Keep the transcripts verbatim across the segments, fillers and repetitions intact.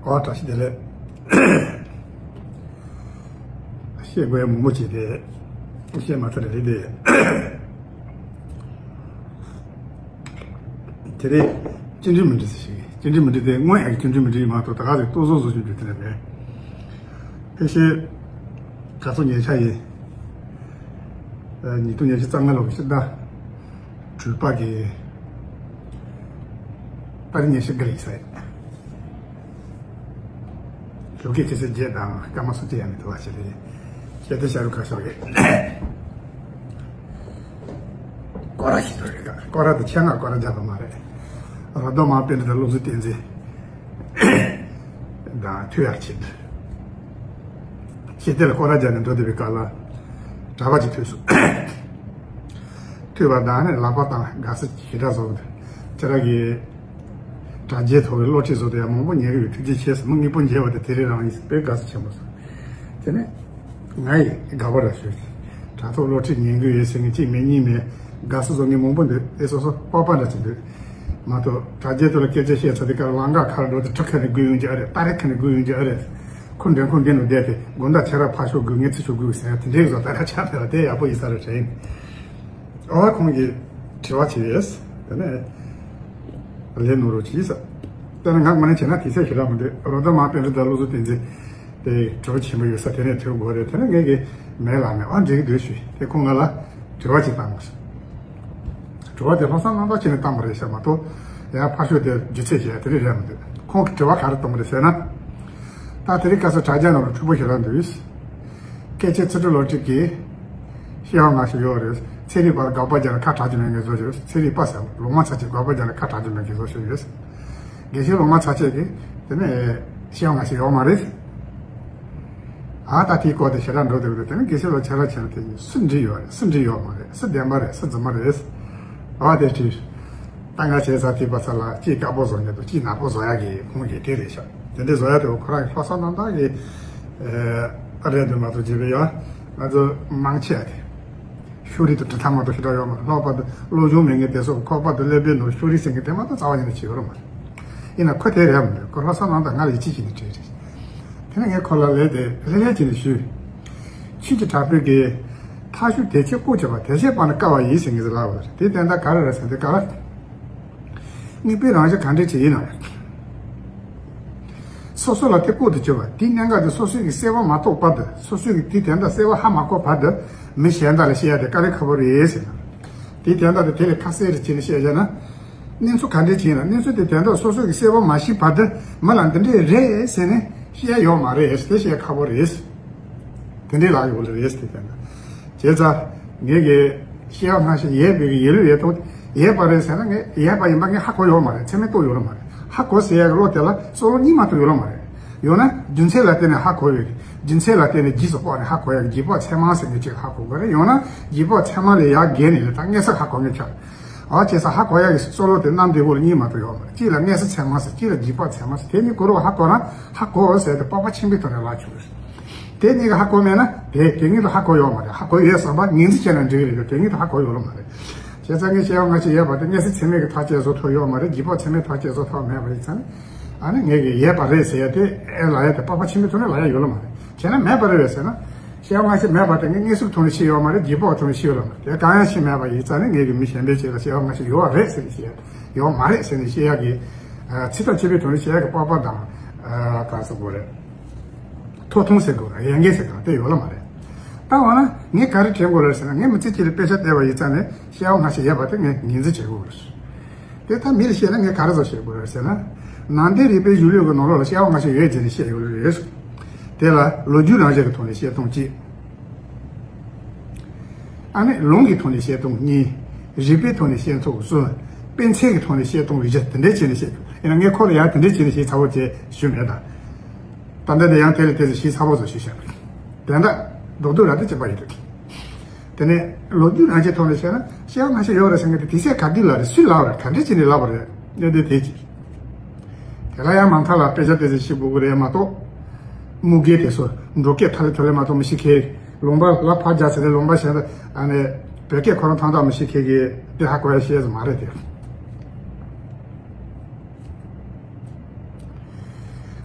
ཨོ་བཀྲ་ཤིས་བདེ་ལེགས། བཤད་དགོས་ཡ་མང་པོ་བྱས་ཏེ་བཤད་མ་ཚར་རེད་དེ། དེ་རིང་བཅར་འདྲི་མི་འདྲི་ཟེར་ཞིག་བཅར་འདྲི་མི་འདྲི་དེ་དངོས་ཡག་གི་བཅར་འདྲི་མི་འདྲི་ཡིན་མ་གཏོགས་ད་ག་ཟེ་ལྟོ་བཟོ་བཟོ་བཞིན་འདུག་དེ་ནས་མེད། ཕལ་ཆེར་ག་ཚོད་ཉེ་ཆར་ཡིན། ཉིས་སྟོང་ཉི་ཤུ་རྩ་ལྔ་ལོ་གི་ཕྱི་ཟླ་དྲུག་པ་གི་ཏ་རིག་ཉི་ཤུ་དགུ་རེད་ཟེར། ཞོགས་ཀས་ཆུ་ཚོད་བརྒྱད་དང་སྐར་མ་སུམ་ཅུ་ཡང་མི་འདུག་བ་ཞེས་རེད། ཞེས་དེ་ཤ་རུ་ཁ་ཤོར་གི། སྐོར་ར་ཞིག་འགྲོ་རེད་ཀ་སྐོར་ར་དེ་ཆེད་མངགས་སྐོར་ར་རྒྱག་པ་མ་རེད། རོ་ཏོ་མ་པཎྜི་ཏ་བློ་བཟང་བསྟན་འཛིན་དང་ཐུག་ཡག་ཆེད་དུ། ཞེས་དེ་ལ་སྐོར་ར་རྒྱག་ནས་འགྲོ་བསྡད་པའི་སྐབས་ལ་གྲྭ་པ་ཅིག་ཐུག་སོང་། ཐུག་པ་དང་ནི་ལག་པ་བཏང་དགའ་བསུ་ཞེ་དྲག་བཟོ་གི་འདུག་ཁྱེད་རང་གིས་དྲ་རྒྱའི་ཐོག་གི་སློབ་ཁྲིད་བཟོ་དེ་ཡང་མང་པོ་ཉན་གི་ཡོད། ཐུགས་རྗེ་ཆེ་ཟེར། མི་གཉིས་པོ་མཇལ་བ་དེ་དེ་རིང་རང་ཡིན་ཟེར། དཔེ་དགའ་བསུ་ཆེན་པོ་བཟོ། དེ་ནས་ང་ཡིས་དགའ་པོ་ར་ཞུས། དྲ་ཐོག་སློབ་ཁྲིད་ཉན་གི་ཡོད་ཟེར་མཁན་གཅིག་མེད་གཉིས་མེད། དགའ་བསུ་བཟོ་མཁན་མང་པོ་འདུག་ཨེ་སོ་སོ་སྤོབས་པ་འདྲ་ཅིག་འདུག་མ་གཏོགས་དྲ་རྒྱའི་ཐོག་ལ་སྐད་ཆ་བཤད་ཚར་དུས་སྐབས་ལ་ལམ་ཁ་ཁར་འགྲོ་དུས་གྲི་ཁ་ནས་སྒུག་ཡོང་རྒྱུ་ཨེ་རེད། སྟ་རེ་ཁ་ནས་སྒུག་ཡོང་རྒྱུ་ཨེ་རེད། ཁོ་འདྲེན་ཁོ་འདྲེན་ནས་བསྡད་དེ་དགོང་དག་ཁྱེད་རང་ཕར་ཤོག་སྒུག་ངས་ཚུར་ཤོག་སྒུག་ཟེར་ཡ་དེ་འདྲའི་བཟོ་ལྟ་ཁ་ཆགས་ཕེབས་པ་དེ་ཡག་པོ་ཡིན་ས་རེད་དྲན། ཨོ་ཁོང་གིས་དྲི་བ་བྱས་ཡོད། དེ་ནས་ལན་གནང་རོགས་གྱིས་ཟེར། དེ་ནས་ང་དངོས་གནས་བྱས་ན་དེ་ཚད་ཞེ་དྲག་མི་འདུག་རོ་ཏོ་མ་པཎྜི་ཏ་བློ་བཟང་བསྟན་འཛིན་དེ་དྲི་བ་ཆེན་པོ་ཡོད་ས་དེ་ནས་ཐོས་དགོས་རེད། དེ་ནས་ངས་གི་མེད་ལ་མེད་ཨ་འགྲིག་གི་འདུག་ཞུས། དེ་ཁོང་ང་ལ་དྲི་བ་ཅིག་བཏང་སོང་། དྲི་བ་དེ་ལྷག་བསམ་རྣམ་དག་བྱས་ནས་བཏང་བ་རེད་ཤག་མ་གཏོགས་ཡང་ཕར་ཞོག་དེ་རྒྱུ་ཚད་བཤད་དེ་རིགས་རེད་མི་འདུག་ཁོང་གིས་དྲི་བ་ག་རེ་བཏང་བ་རེད་ཟེར་ན། ད་དེ་རིང་ཁ་སང་དྲ་རྒྱ་ནང་ལ་འཁྲུག་པོ་ཞེ་དྲག་འདུག་སྐད་ཆའི་ཚིག་འབྲུ་བློ་གྲོས་ཀྱིས་བཤད་པ་ང་ཞིག་ཡོད་རེད། ཚན་རིག་པར་དགག་པ་རྒྱག་ན་ཁ་གྲག་རྒྱུ་མེད་ངེས་བཟོ་ཞིག་ཚན་རིག་པ་ཟེར་ལོ་མང་ཚར་གཅིག་དགག་པ་རྒྱག་ན་ཁ་གྲག་རྒྱུ་མེད་ངེས་བཟོ་ཞིག་ཡོད། དགེ་བཤེས་ལོ་མང་ཚར་གཅིག་གིས་དེ་ནས་བཤད་པ་ང་ཞིག་ཡོད་མ་རེད། ཨ་ད་དེའི་སྐོར་དེ་ཞེ་དྲག་འགྲོ་འདུག་རེད། དེ་ནི་དགེ་བཤེས་ལོ་ཆེ་ར་ཆེ་ར་དེ་གཉིས་སུ་འདྲིས་ཡོད་རེད། སུ་འདྲིས་ཡོད་མ་རེད། སུ་བདེན་པ་རེད། སུ་རྫུན་མ་རེད། ཨ་དེ་དྲིས། ད་ང་བྱས་ཙང་དེ་པ་ཚ་ལ་གཅིག་དཀར་པོ་བཟོ་མཁན་དང་གཅིག་ནག་པོ་བཟོ་ཡག་གི་ཁོང་གིས་དེ་རེད་ཤག་དེ་འདྲའི་བཟོ་ཡག་དེ་ཁོ་རང་གི་ལྷག་བསམ་རྣམ་དག་གི་ཨ་རེད་འདུག་མ་གཏོགས་བྱས་པའི་ཡང་ང་ཚོ་མང་ཆེ་བ་དེ། ཤོ་རི་དང་གྲུབ་མཐའ་མ་གཏོགས་ཞེ་དྲག་ཡོད་མ་རེད། ལྷག་པར་དུ་བློ་སྦྱོང་མེད་མཁན་དེ་ཚོ་ཁོག་པ་དང་ཀླད་པའི་ནང་ཤོ་རི་ཟེར་མཁན་དེ་མ་གཏོགས་རྩ་བ་ཉིད་ནས་བྱེད་ཡོད་རེད་མ་རེད། ཡིན་ན་ཁོ་དེ་རེད་མ་རེད། ཁོ་ལྷག་བསམ་རྣམ་དག་ང་ལ་ཡིད་ཆེས་བྱེད་ནས་བྲིས་རེད། དེ་ནས་ངས་ཁོ་ལ་ལན་དེ་ལྷད་ལྷད་བྱས་ནས་ཞུས། ཆོས་ཀྱི་གྲགས་པས་ཀྱི། མཐའ་གཞུག་དེ་ཕྱིར་བཀོད་བྱེད་པ་དེ་ཕྱིར་སྤང་ནས་དཀའ་བ་ཡིན་ཟེར་མཁན་ཟེར་ལབ་པ་རེད། དེ་དོན་དག་ག་རེ་རེད་ཟེར་དུས་སྐབས་ལ། དམིགས་པའི་རང་བཞིན་གང་འདྲ་ཅིག་ཡིན་ན་ཡང་། སོ་སོ་ལ་དེ་བཀོད་དུ་གྱུར་པ་དེའི་གནད་འགག་དེ་སོ་སོས་ཀྱི་གསལ་བ་མ་རྟོགས་བར་དུ། སོ་སོས་ཀྱི་དེའི་དོན་དག་གསལ་བ་ཧ་མ་གོ་བར་དུ་མི་གཞན་དག་ལ་བཤད་ཡ་དེ་དཀའ་ལས་ཁག་པོ་རེད་ཟེར་ན། དེའི་དོན་དག་དེ་དེ་ལས་ཁ་གསལ་རེ་བྱས་ནས་བཤད་བྱས་ན། གནས་ཚུལ་ག་འདྲས་ཅིག་ཡིན་ན་གནས་ཚུལ་དེ་དོན་དག་སོ་སོས་ཀྱི་གསལ་བ་མ་ཤེས་བར་དུ་མི་ལ་འདི་འདྲས་རེད་ཟེར་ནས་བཤད་ཡ་ཡོད་མ་རེད། དེ་བཤད་ཡ་ཁག་པོ་རེད། དེ་འདྲའི་ལག་ཡོད་ལ་རེད་དེ་བསྟན་པ། བྱས་ཙང་ངས་ཀྱི་བཤད་པ་སྔ་ཕྱི་ཡོད་པའི་ཡོད་ལུགས་ཡོད་དང་ཡོད་པ་རེད་ཟེར་ན་ངས་ཡོད་པ་ཡིན་པ་ངས་ཧ་གོ་ཡོད་མ་རེད། ཚད་མས་རྟོགས་ཡོད་ལ་མ་རེད། ཧ་གོ་ཟེར་ཡག་གི་བློ་དེ་ལ་བསམ་བློ་གཉིས་མ་གཏོགས་ཡོད་ལ་མ་རེད། ཡོད་ན་རྒྱུ་མཚན་ལ་བརྟེན་ནས་ཧ་གོ་ཡོད་ཀྱི། རྒྱུ་མཚན་ལ་བརྟེན་ནས་རྗེས་སུ་དཔག་ནས་ཧ་གོ་ཡག་གི་རྗེས་དཔག་ཚད་མ་ཟེར་ནས་གཅིག་ཧ་གོ་དགོས་རེད། ཡོད་ན་རྗེས་དཔག་ཚད་མ་ལས་ཡར་བརྒལ་ནས་ལས་ད་དངོས་སུ་ཧ་གོ་ངེས་ཆགས། ཨ་བྱས་ཙང་ཧ་གོ་ཡག་གི་བསམ་བློ་དེ་རྣམ་འདྲེན་སྒོ་ལ་གཉིས་མ་གཏོགས་ཡོད་མ་རེད། གཅིག་ལ་དངོས་སུ་ཚད་མ་ཟེར། གཅིག་ལ་རྗེས་དཔག་ཚད་མ་ཟེར། དེ་གཉིས་གོ་རུ་ཧ་གོ་ན་ཧ་གོ་ཟེར་ཏེ་སྤོབས་པ་ཆེན་པོའི་ཐོག་ནས་ལབ་ཆོག་རེད། དེ་གཉིས་ཀ་ཧ་གོ་མེད་ན་དེ་དེ་གཉིས་ལ་ཧ་གོ་ཡོད་མ་རེད། ཧ་གོ་ཡོད་བསམ་པ་ངོས་འཛིན་བྱས་ན་འགྲིག་གི་རེད། དེ་གཉིས་ལ་ཧ་གོ་ཡོད་ལ་མ་རེད། བྱས་ཙང་ངས་བཤད་པ་སྔ་ཕྱི་ཡོད་པ་དེ་དངོས་སུ་ཚད་མས་ཀྱི་ཐག་བཅད་བཟོ་ཐུབ་ཡོད་མ་རེད། རྗེས་དཔག་ཚད་མས་ཐག་བཅད་བཟོ་ཐུབ་མེད་པ་ཡིན་ཙང་ཨ་ནི་ངས་ཀྱི་ཡོད་པ་རེད་ཟེར་ཡ་དེ་ཨེ་ལབ་ཡ་དེ་སྤོབས་པ་ཆེན་པོའི་ཐོག་ནས་ལབ་ཡ་ཡོད་ལ་མ་རེད། བྱས་ན་མེད་པ་རེད་བས་ཟེར་ན། བཤད་པ་སྔ་ཕྱི་མེད་པ་དེ་ངས་དངོས་སུ་ཐོག་ནས་ཤེས་ཡོད་མ་རེད། རྗེས་དཔག་ཐོག་ནས་ཤེས་ཡོད་ལ་མ་རེད། དེ་གང་ཡང་ཤེས་མེད་པ་ཡིན་ཙང་ནི་ངས་ཀྱི་མི་གཞན་པའི་ཆེད་ལ་བཤད་པ་སྔ་ཕྱི་ཡོད་རེད་ཟེར་ནས་བཤད་ཡ་ཡོད་མ་རེད་ཟེར་ནས་བཤད་ཡ་གི་ཚིག་ཐག་ཆོད་པའི་ཐོག་ནས་བཤད་ཡ་གི་སྤོབས་པ་དང་གང་ཟེར་དགོས་རེད། ཐོག་ཐོང་ཟེར་དགོས་རེད། ཡན་གན་ཟེར་དང་དེ་ཡོད་ལ་མ་རེད། ད་འོ་ན་ངས་ག་རེ་དྲན་དགོས་རེད་ཟེར་ན། ངས་མི་ཚེ་གཅིག་ལ་དཔེ་ཆ་བལྟས་པ་ཡིན་ཙང་ནས་བཤད་པ་སྔ་ཕྱི་ཡོད་པ་དེ་ངས་ངོས་འཛིན་བྱེད་དགོས་རེད། དེ་ད་མི་ལ་བཤད་ན་ངས་ག་རེ་བཟོ་བཤད་དགོས་རེད་ཟེར་ན། ནང་བསྟན་རིག་པའི་གཞུང་ལུགས་ཀྱི་ནང་ལོགས་ལ་བཤད་པ་སྔ་ཕྱི་ཡོད་ཅེས་ནས་བཤད་ཡོད་རེད། དེ་ལ་ལོ་རྒྱུས་རང་བཞིན་གྱི་ཐོག་ནས་བཤད་སྟངས་གཅིག་ཨ་ནི་ལུང་གི་ཐོག་ནས་བཤད་སྟངས་གཉིས། རིག་པའི་ཐོག་ནས་བཤད་སྟངས་གསུམ། དཔེ་མཚོན་གྱི་ཐོག་ནས་བཤད་སྟངས་བཞི། དེ་འདྲའི་ཆེད་ནས་བཤད་ཡིན་ན་ངས་ཁོ་ལ་ཡང་དེ་འདྲའི་ཆེད་ནས་བཤད་ཚ་བོ་བྱས་ཞུ་མེད་ད། ད་ལྟ་དེ་ཡང་དེ་ལས་དེ་ཚོ་ཞིག་ཚ་བོ་ཚོ་ཞུ་བཤད་པ་རེད། དོན་དག་རྡོག་རྡོག་ར་དེ་གཅིག་པ་ཡིན་འདུག་དེ་ནས་ལོ་རྒྱུས་རང་བཞིན་ཐོག་ནས་བཤད་ན་བཤད་པ་སྔ་ཕྱི་ཡོད་རེད་ཟེར་མཁན་དེ་དེ་ཚད་ག་དུས་ལ་རེད། སུས་ལབ་རེད། ག་འདྲ་བྱས་ནས་ལབ་པ་རེད། གནད་དོན་དེ་གཅིག་དེ་ལ་ཡང་མ་མཐའ་ལ་དཔེ་ཆ་དེ་ཚོ་ཤེས་དགོས་ཀྱི་རེད་མ་གཏོགས། དམུ་དགེ་དེ་ཚོ་འབྲོག་སྐད་ཐ་ལེ་ཐོ་ལེ་མ་གཏོགས་མི་ཤེས་མཁན། ལུང་པ་ལ་ཕར་རྒྱག་ཟེར་ཏེ་ལུང་པ་གཞན་དུ་ཨ་ནི་བོད་སྐད་ཁོ་རང་ཐང་ཐང་མི་ཤེས་མཁན་གྱིས་དེ་ཧ་གོ་ཡ་ཤེས་ས་མ་རེད་དེ།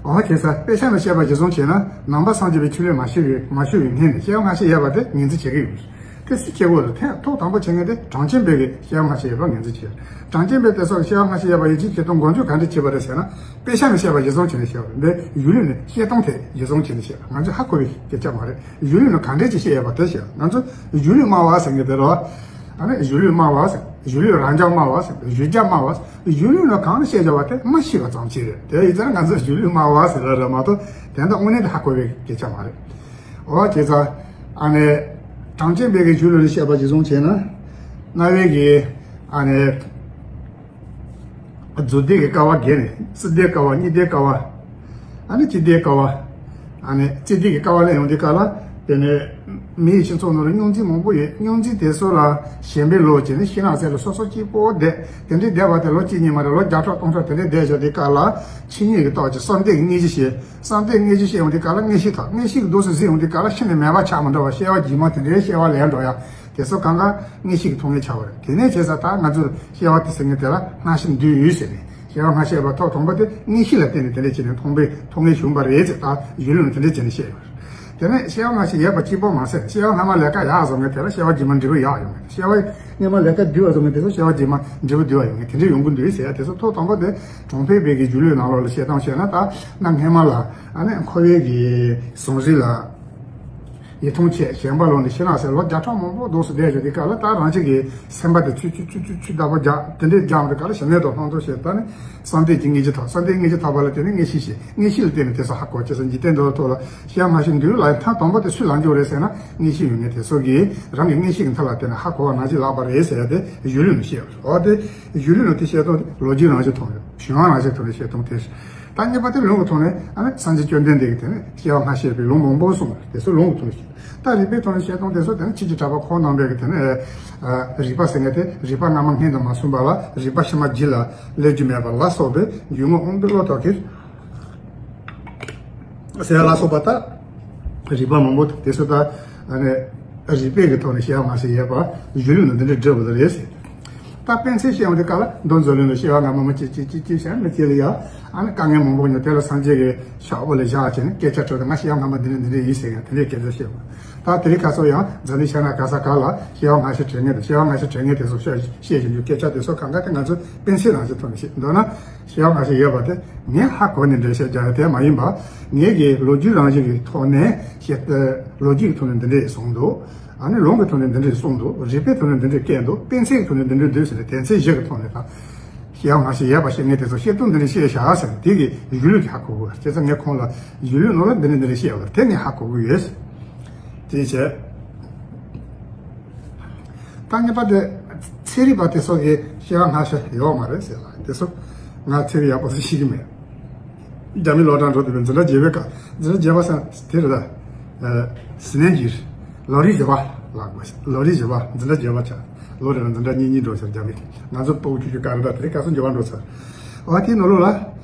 འོ་བྱས་ཙང་དཔེ་ཆ་ནས་བཤད་པ་གཞིར་བཟུང་བྱས་ན། ནང་པ་སངས་རྒྱས་པའི་ཆོས་ལུགས་མ་ཤེས་པའི་མ་ཤེས་པའི་ངོས་ནས་སྐྱེ་བ་སྔ་ཕྱི་ཡོད་པ་དེ་ངོས་འཛིན་བྱེད་ཀྱི་ཡོད། དེ་སུས་བྱེད་དགོས་རེད། ཐེངས་ཐོག་དང་པོ་བྱེད་མཁན་དེ་གྲངས་ཅན་པས་ཀྱི་སྐྱེ་བ་སྔ་ཕྱི་ཡོད་པ་ངོས་འཛིན་བྱེད། གྲངས་ཅན་པས་དེ་སོགས་སྐྱེ་བ་སྔ་ཕྱི་ཡོད་པ་ཡིན་ཕྱིར་ཞེས་དོན་མགོ་འཇུག་ག་འདྲ་བྱས་པ་རེད་ཟེར་ན། དཔེ་ཆ་ནས་བཤད་པ་གཞིར་བཟུང་བྱས་ནས་བཤད་པ་རེད། འདི་གཞུང་ལུགས་ནས་བཤད་སྟངས་དེ་གཞིར་བཟུང་བྱས་ནས་བཤད་པ། ང་ཚོས་ཧ་གོ་བའི་སྐད་ཆ་མ་རེད། གཞུང་ལུགས་ནས་ག་འདྲས་ཅིག་བཤད་ཡོད་པ་དེ་བཤད། ང་ཚོ་གཞུང་ལུགས་སྨྲ་བ་ཟེར་མཁན་དེ་རེད། ཨ་ནི་གཞུང་ལུགས་སྨྲ་བ་ཟེར། གཞུང་ལུགས་རང་རྐྱ་སྨྲ་བ་ཟེར། གཞུང་རྒྱ་སྨྲ་བ་ཟེར། གཞུང་ལུགས་ནང་གང་བཤད་བཞག་པ་དེ་མ་ཤེས་པ་ཙམ་ཞིག་རེད། དེ་ཡིན་ཙང་ང་ཚོས་གཞུང་ལུགས་སྨྲ་བ་ཟེར་ལབ་རེད་མ་གཏོགས། དེ་འདྲ་དངོས་གནས་དེ་ཧ་གོ་བའི་སྐད་ཆ་མ་རེད། འོ་བྱས་ཙང་ཨ་ནི་གྲངས་ཅན་པས་ཀྱི་གཞུང་ལུགས་ནས་བཤད་པ་གཞིར་བཟུང་བྱས་ན། རྣ་བའི་གི་ཨ་ནི་རྫུ་འཕྲུལ་གྱི་ཀ་བ་བརྒྱད་ནས། སྲིད་པའི་ཀ་བ། སྙིགས་པའི་ཀ་བ། ཨ་ནི་སྐྱིད་པའི་ཀ་བ། ཨ་ནི་སྐྱིད་པའི་ཀ་བ་ལ་ཡོང་དུས་སྐབས་ལ། དེ་ནས་མི་ཡི་སྤྱི་ཚོགས་ནང་ལ་སྙུང་རྩིས་མང་པོ་ཡོད། སྙུང་རྩིས་དེ་ཚོ་ལ་ཞེན་པའི་བློ་བྱས་ནས་ཕྱི་ནང་གསལ་ལ་སོ་སོ་གཅིག་པོ་བསྡད། དེ་འདྲའི་བསྡད་པ་དེ་ལོ་གཅིག་གཉིས་མ་རེད། ལོ་བརྒྱ་ཕྲག་སྟོང་ཕྲག་དེ་འདྲའི་བསྡད་བཞག་དུས་སྐབས་ལ། ཆོས་ཉིད་ཀྱི་རྟོགས་ཀྱི་བསམ་གཏན་གྱི་དངོས་གཞི་བཤད། བསམ་གཏན་དངོས་གཞི་བཤད་ཡོང་དུས་སྐབས་ལ། དངོས་གཞི་དང་། དངོས་གཞི་གི་འདུག་སེ་གཟིགས་ཡོང་དུས་སྐབས་ལ། ཕྱི་ནས་མེད་པ་ཆགས་མི་འགྲོ་བ། སྐྱེ་བ་རྗེས་མ་དེ་འདྲའི་སྐྱེ་བ་ལེན་འགྲོ་ཡ། དེ་ཚོ་གང་ག་དངོས་གཞི་གི་ཐོག་ནས་ཆགས་པ་རེད། དེ་ནས་བྱས་ཙང་ད་ང་ཚོར་སྐྱེ་བ་དེ་ཟེར་མཁན་དེ་ལ་སྔ་ཕྱི་འདུས་ཡོད་ཟེར་ནས། སྐྱེ་བ་སྔ་ཕྱི་ཡོད་པ་ཐོག་དང་པོ་དེ་དངོས་གཞི་ལ་བརྟེན་ནས་དེ་འདྲ་བྱས་ནས་མཐོང་བའི་མཐོང་ངེས་བྱུང་བ་རེད་ཟེར། ད་གཞུང་ལུགས་ནས་དེ་འདྲ་བྱས་ནས་བཤད་ཡོད་རེད། དེ་ནས་སྐྱེ་བ་སྔ་ཕྱི་ཡོད་པ་གཅིག་པོ་མ་ཟད། སྐྱེ་བ་སྔ་མ་ལས་ཀ་ཡག་བཟོ་མཁན་དེ་ལ་སྐྱེ་བ་རྗེས་མ་འབྲས་བུ་ཡག་ཡོང་མཁན། སྐྱེ་བ་སྔ་མ་ལས་ཀ་སྡུག་པ་བཟོ་མཁན་དེ་ཚོ་སྐྱེ་བ་རྗེས་མ་འབྲས་བུ་སྡུག་པ་ཡོང་མཁན་དེ་འདྲ་ཡོང་གི་འདུག་ཟེར་ཡ། དེ་ཚོ་ཐོག་དང་པོ་དེ་གྲོང་ཁྱེར་པའི་གི་གཞུང་ལུགས་ནང་ལོགས་ལ་བཤད་སྟངས་བཤད་ན། ད་གནའ་སྔ་མ་ལ་ཨ་ནི་འཁོར་བའི་གི་ཟང་ཟིང་ལ་ཡིད་མཐོང་བྱས། ཞེན་པ་ལངས་ནས་ཕྱི་ནང་གསལ་ལོ་བརྒྱ་ཕྲག་མང་པོ་འདུག་སེ་བསྡད་བཞག་དུས་སྐབས་ལ། ད་རང་ཅག་གི་སེམས་པ་དེ་ཆུ་ཆུ་ཆུ་ཆུ་ཆུ་བདག་པོ་རྒྱག། དེ་འདྲའི་རྒྱག་དུས་སྐབས་ལ་ཞི་གནས་དང་ལྷག་མཐོང་བྱས། ད་ནི་བསམ་གཏན་གྱི་དངོས་གཞི་ཐོབ། བསམ་གཏན་དངོས་གཞི་ཐོབ་པ་ལ་བརྟེན་ནས་དངོས་གཞི་བཤད། དངོས་གཞི་ལ་བརྟེན་ནས་དེ་ཚོ་ཧ་གོ། བྱས་ཙང་འཇིག་རྟེན་འདི་ལ་ཐོག་ལ་སྐྱེ་བ་སྔ་ཕྱི་འདུག་ལབ་ཡ། ཐོག་དང་པོ་དེ་སུས་ལབ་རྒྱུ་རེད་ཟེར་ན། དངོས་གཞི་ཡོད་མཁན་དེ་ཚོ་གིས་རང་གི་དངོས་གཞི་གི་མཐའ་ལ་བརྟེན་ནས་ཧ་གོ་བ་ནང་བཞིན་ལབ་པ་རེད་ཟེར་ཡ་དེ་གཞུང་ལུགས་ནས་བཤད་པ་རེད། འོ་དེ་གཞུང་ལུགས་ནས་དེ་བཤད་སྟངས་དེ་ལོ་རྒྱུས་རང་བཞིན་ཐོག་ནས། གཞུང་དབང་རང་བཞིན་ཐོག་ནས་བཤད་སྟངས་དེ་རེད། ད་གཉིས་པ་དེ་ལུང་གི་ཐོག་ནས། ཨ་ནི་སངས་རྒྱས་བཅོམ་ལྡན་འདས་ཀྱིས་དེ་ནས་སྐྱེ་བ་སྔ་ཕྱི་ཡོད་པའི་ལུང་མང་པོ་གསུངས་པ་རེད། དེ་ཚོ་ལུང་གི་ཐོག་ནས་བཤད། ད་རིགས་པའི་ཐོག་ནས་བཤད་སྟངས་དེ་ཚོ་དེ་ནི་ཆོས་རྗེ་གྲགས་པ་ཁོང་རྣམ་པས་ཀྱི་དེ་ནས། ཨ། རིགས་པ་ཟེར་མཁན་དེ་རིགས་པ་སྔ་མ་སྔོན་དུ་མ་སོང་བ་ལ། རིགས་པ་ཕྱི་མ་རྒྱུད་ལ་སླེབས་རྒྱུ་མེད་པ་ལ་སོགས་པའི་རྒྱུད་ངོ་དབང་པོའི་བློ་ཐོབ་ཀྱི་ཟེར་བ་ལ་སོགས་པ། ད་རིགས་པ་མང་པོ་དེ་ཚོ་ད་ཨ་ནི་རིགས་པའི་གི་ཐོག་ནས་སྐྱེ་བ་སྔ་ཕྱི་ཡོད་པ་གཞུང་ལུགས་ནས་འདི་འདྲའི་འགྲེལ་བ་རེད་ཟེར། ད་དཔེ་མཚོན་བཤད་ཡོང་དུས་སྐབས་ལ། མདོ་མཛོད་ལུང་ལ་སྐྱེ་བ་སྔ་མ་མི་སྐྱེ་སྐྱེ་སྐྱེ་སྐྱེ་བྱས་མི་སྐྱེ་ལ་ཡ། ཨ་ནི་དཀའ་ངལ་མང་པོ་མྱོང་། དེ་ལ་སངས་རྒྱས་ཀྱི་ཕྱག་དབུ་ལ་བཞག་བྱས་ནས་སྐད་ཆ་དྲིས་ཏེ། ང་སྐྱེ་བ་སྔ་མ་འདི་འདྲ་འདི་འདྲ་ཡིན་ཟེར་ཡང་དེ་འདྲའི་སྐད་ཆ་བཤད་པ། ད་དེ་རིང་ཁ་སང་ཡང་འཛམ་གླིང་ཤར་ནུབ་ག་ས་ག་ལ་སྐྱེ་བ་སྔ་ཕྱི་དྲན་མཁན་དང་། སྐྱེ་བ་སྔ་ཕྱི་དྲན་མཁན་དེ་ཚོ་བཤད་བཤད་བཞིན་རྒྱུ། སྐད་ཆ་དེ་ཚོ་གང་ག་དེ་ང་ཚོས་དཔེ་མཚོན་རང་བཞིན་ཐོག་ནས་བཤད། མདོར་ན་སྐྱེ་བ་སྔ་ཕྱི་ཡོད་པ་དེ་ངས་ཧ་གོ་ནས་འགྲེལ་བཤད་རྒྱག་ཡ་དེ་མ་ཡིན་པ། ངས་ཀྱི་ལོ་རྒྱུས་རང་བཞིན་གྱི་ཐོག་ནས་བཤད། ལོ་རྒྱུས་ཀྱི་ཐོག་ནས་འདི་འདྲས་གསུངས་འདུག། ཨ་ནི་ལུང་གི་ཐོག་ནས་འདི་འདྲས་གསུངས་འདུག། རིགས་པའི་ཐོག་ནས་འདི་འདྲས་བཀོད་འདུག། དཔེ་མཚོན་གྱི་ཐོག་ནས་འདི་འདྲས་འདུག་ཟེར་ནས། དོན་ཚན་བཞི་གི་ཐོག་ནས་ད་སྐྱེ་བ་སྔ་ཕྱི་ཡོད་པ་བཤད་མཁན་དེ་ཚོ་བཤད་སྟངས་འདི་འདྲས་བཤད་བཞག་ཟེར་ནས། དེ་གི་གཞུང་ལུགས་དེ་ཧ་གོ་དགོས། བྱས་ཙང་ངས་ཁོང་ལ་གཞུང་ལུགས་ནང་ལ་འདི་འདྲས་འདི་འདྲས་བཤད་ཡོད་པ་དེ་ངས་ཧ་གོ་གི་ཡོད་ཟེར། དེ་བྱས། ད་གཉིས་པ་དེ་ཚན་རིག་པ་དེ་ཚོ་གིས་སྐྱེ་བ་སྔ་ཕྱི་ཡོད་མ་རེད་ཟེར་ལ། དེ་ཚོ་ང་ཚན་རིག་ཡག་པོ་ཞིག་ཤེས་ཀྱི་མེད། རྒྱ་མི་སློབ་གྲྭར་འགྲོ་དུས་པའི་འཛིན་གྲྭ་བརྒྱད་པའི་སྐབས། འཛིན་གྲྭ་བརྒྱད་པ་ཟེར་དེ་རེད་ད། ཨ། ཟི་ནན་གྱི་ལོ་རིམ་བརྒྱད་པ་ལ་དགོས། ལོ་རིམ་བརྒྱད་པ། འཛིན་གྲྭ་བརྒྱད་པ་ཆགས། ལོ་རེ་ལ་འཛིན་གྲྭ་གཉིས་གཉིས་འགྲོ་ཚར། རྒྱ་མི་དེ། ང་ཚོ་སྤོ་བོ་ཆུང་ཆུང་སྐབས་རེད་ད། དེ་རིང་ཁ་སང་བརྒྱད་པ་འགྲོ་ཚར། འོ་དེའི་ནང་ལོགས་ལ་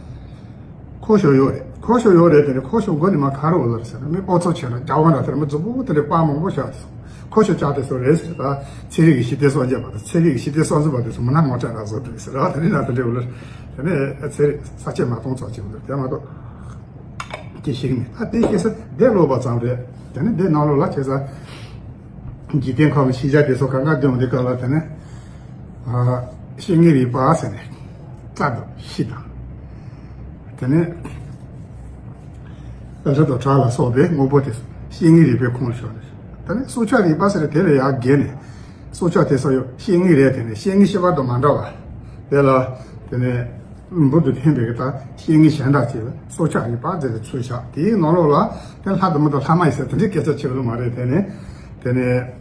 ཁོག་ཤོག་ཡོད་རེད། ཁོག་ཤོག་ཡོད་རེད། དེ་ནས་ཁོག་ཤོག་མགོ་ནས་མར་ག་རེ་འོ་ལ་རེད་ཟེར་ན། མི་ཨོ་ཚོ་བྱས་ན་རྒྱ་དབང་ལ་དེར་མི་རྫུན་པོ་དེ་འདྲའི་པར་མང་པོ་བཞག་སོང་། ཁོག་ཤོག་ལྕགས་དེ་ཚོ་རེད་ཟེར། ད་ཚན་རིག་གི་ཞི་བདེ་སྲུང་སྐྱོབ་པ་དང་། ཚན་རིག་གི་ཞི་བདེ་སྲུང་སྐྱོབ་པ་དེ་ཚོ་མི་སྣ་ངོ་སྤྲོད་འདྲ་བཟོ་འདུག་ཟེར་བ། དེ་ནས་ན་དེ་འདྲའི་འོ་ལ། དེ་ནས་ཚན་རིག་ས་ཆ་མ་སྟོང་ཚོགས་ཀྱི་འོ་ལ། དེ་མ་གཏོགས་ཀྱི་ཞིག་ནས། ད་དེ་ཤེས་ས་དེ་ཀློག་པ་ཙམ་རེད། དེ་ནས་དེ་ནང་ལོགས་ལ་བྱས་ཙང་འཇིག་རྟེན་ཁམས་ཤེས་བྱ་དེ་ཚོ་གང་ག་འདོན་དེ་ག་ལ། དེ་ནས། ཨ། སྐྱེ་དངོས་རིག་པ་ཟེར་ནས་རྩྭ་དང་ཤིང་དང་། དེ་ནས་རི་དང་བྲག་ལ་སོགས་པའི་དངོས་པོ་དེ་སྐྱེ་དངོས་རིག་པའི་ཁོངས་ལ་ཤོར་ནས། དེ་ནས་སྲོག་ཆགས་རིག་པ་ཟེར་དེ་ལས་ཡར་བརྒལ་ནས། སྲོག་ཆགས་དེ་ཚོ་ཡང་སྐྱེ་དངོས་རེད། དེ་ནས་སྐྱེ་དངོས་ཤེས་པ་དང་མ་འདྲ་བ། དེ་ལ་དེ་ནས་འབུར་དུ་ཐོན་པའི་ད་སྐྱེ་དངོས་གཞན་དག་ཅིག་ལ་སྲོག་ཆགས་རིག་པ་ཟེར་ཏེ་ཚུར་བཞག། དེའི་ནང་ལོགས་ལ་དེ་ལྷ་དང་མི་དང་ལྷ་མ་ཡིན་ཟེར་དེ་འདྲའི་སྐད་ཆ་བྱེད་ཀྱི་ཡོད་མ་རེད། དེ་ནས་དེ་ནས་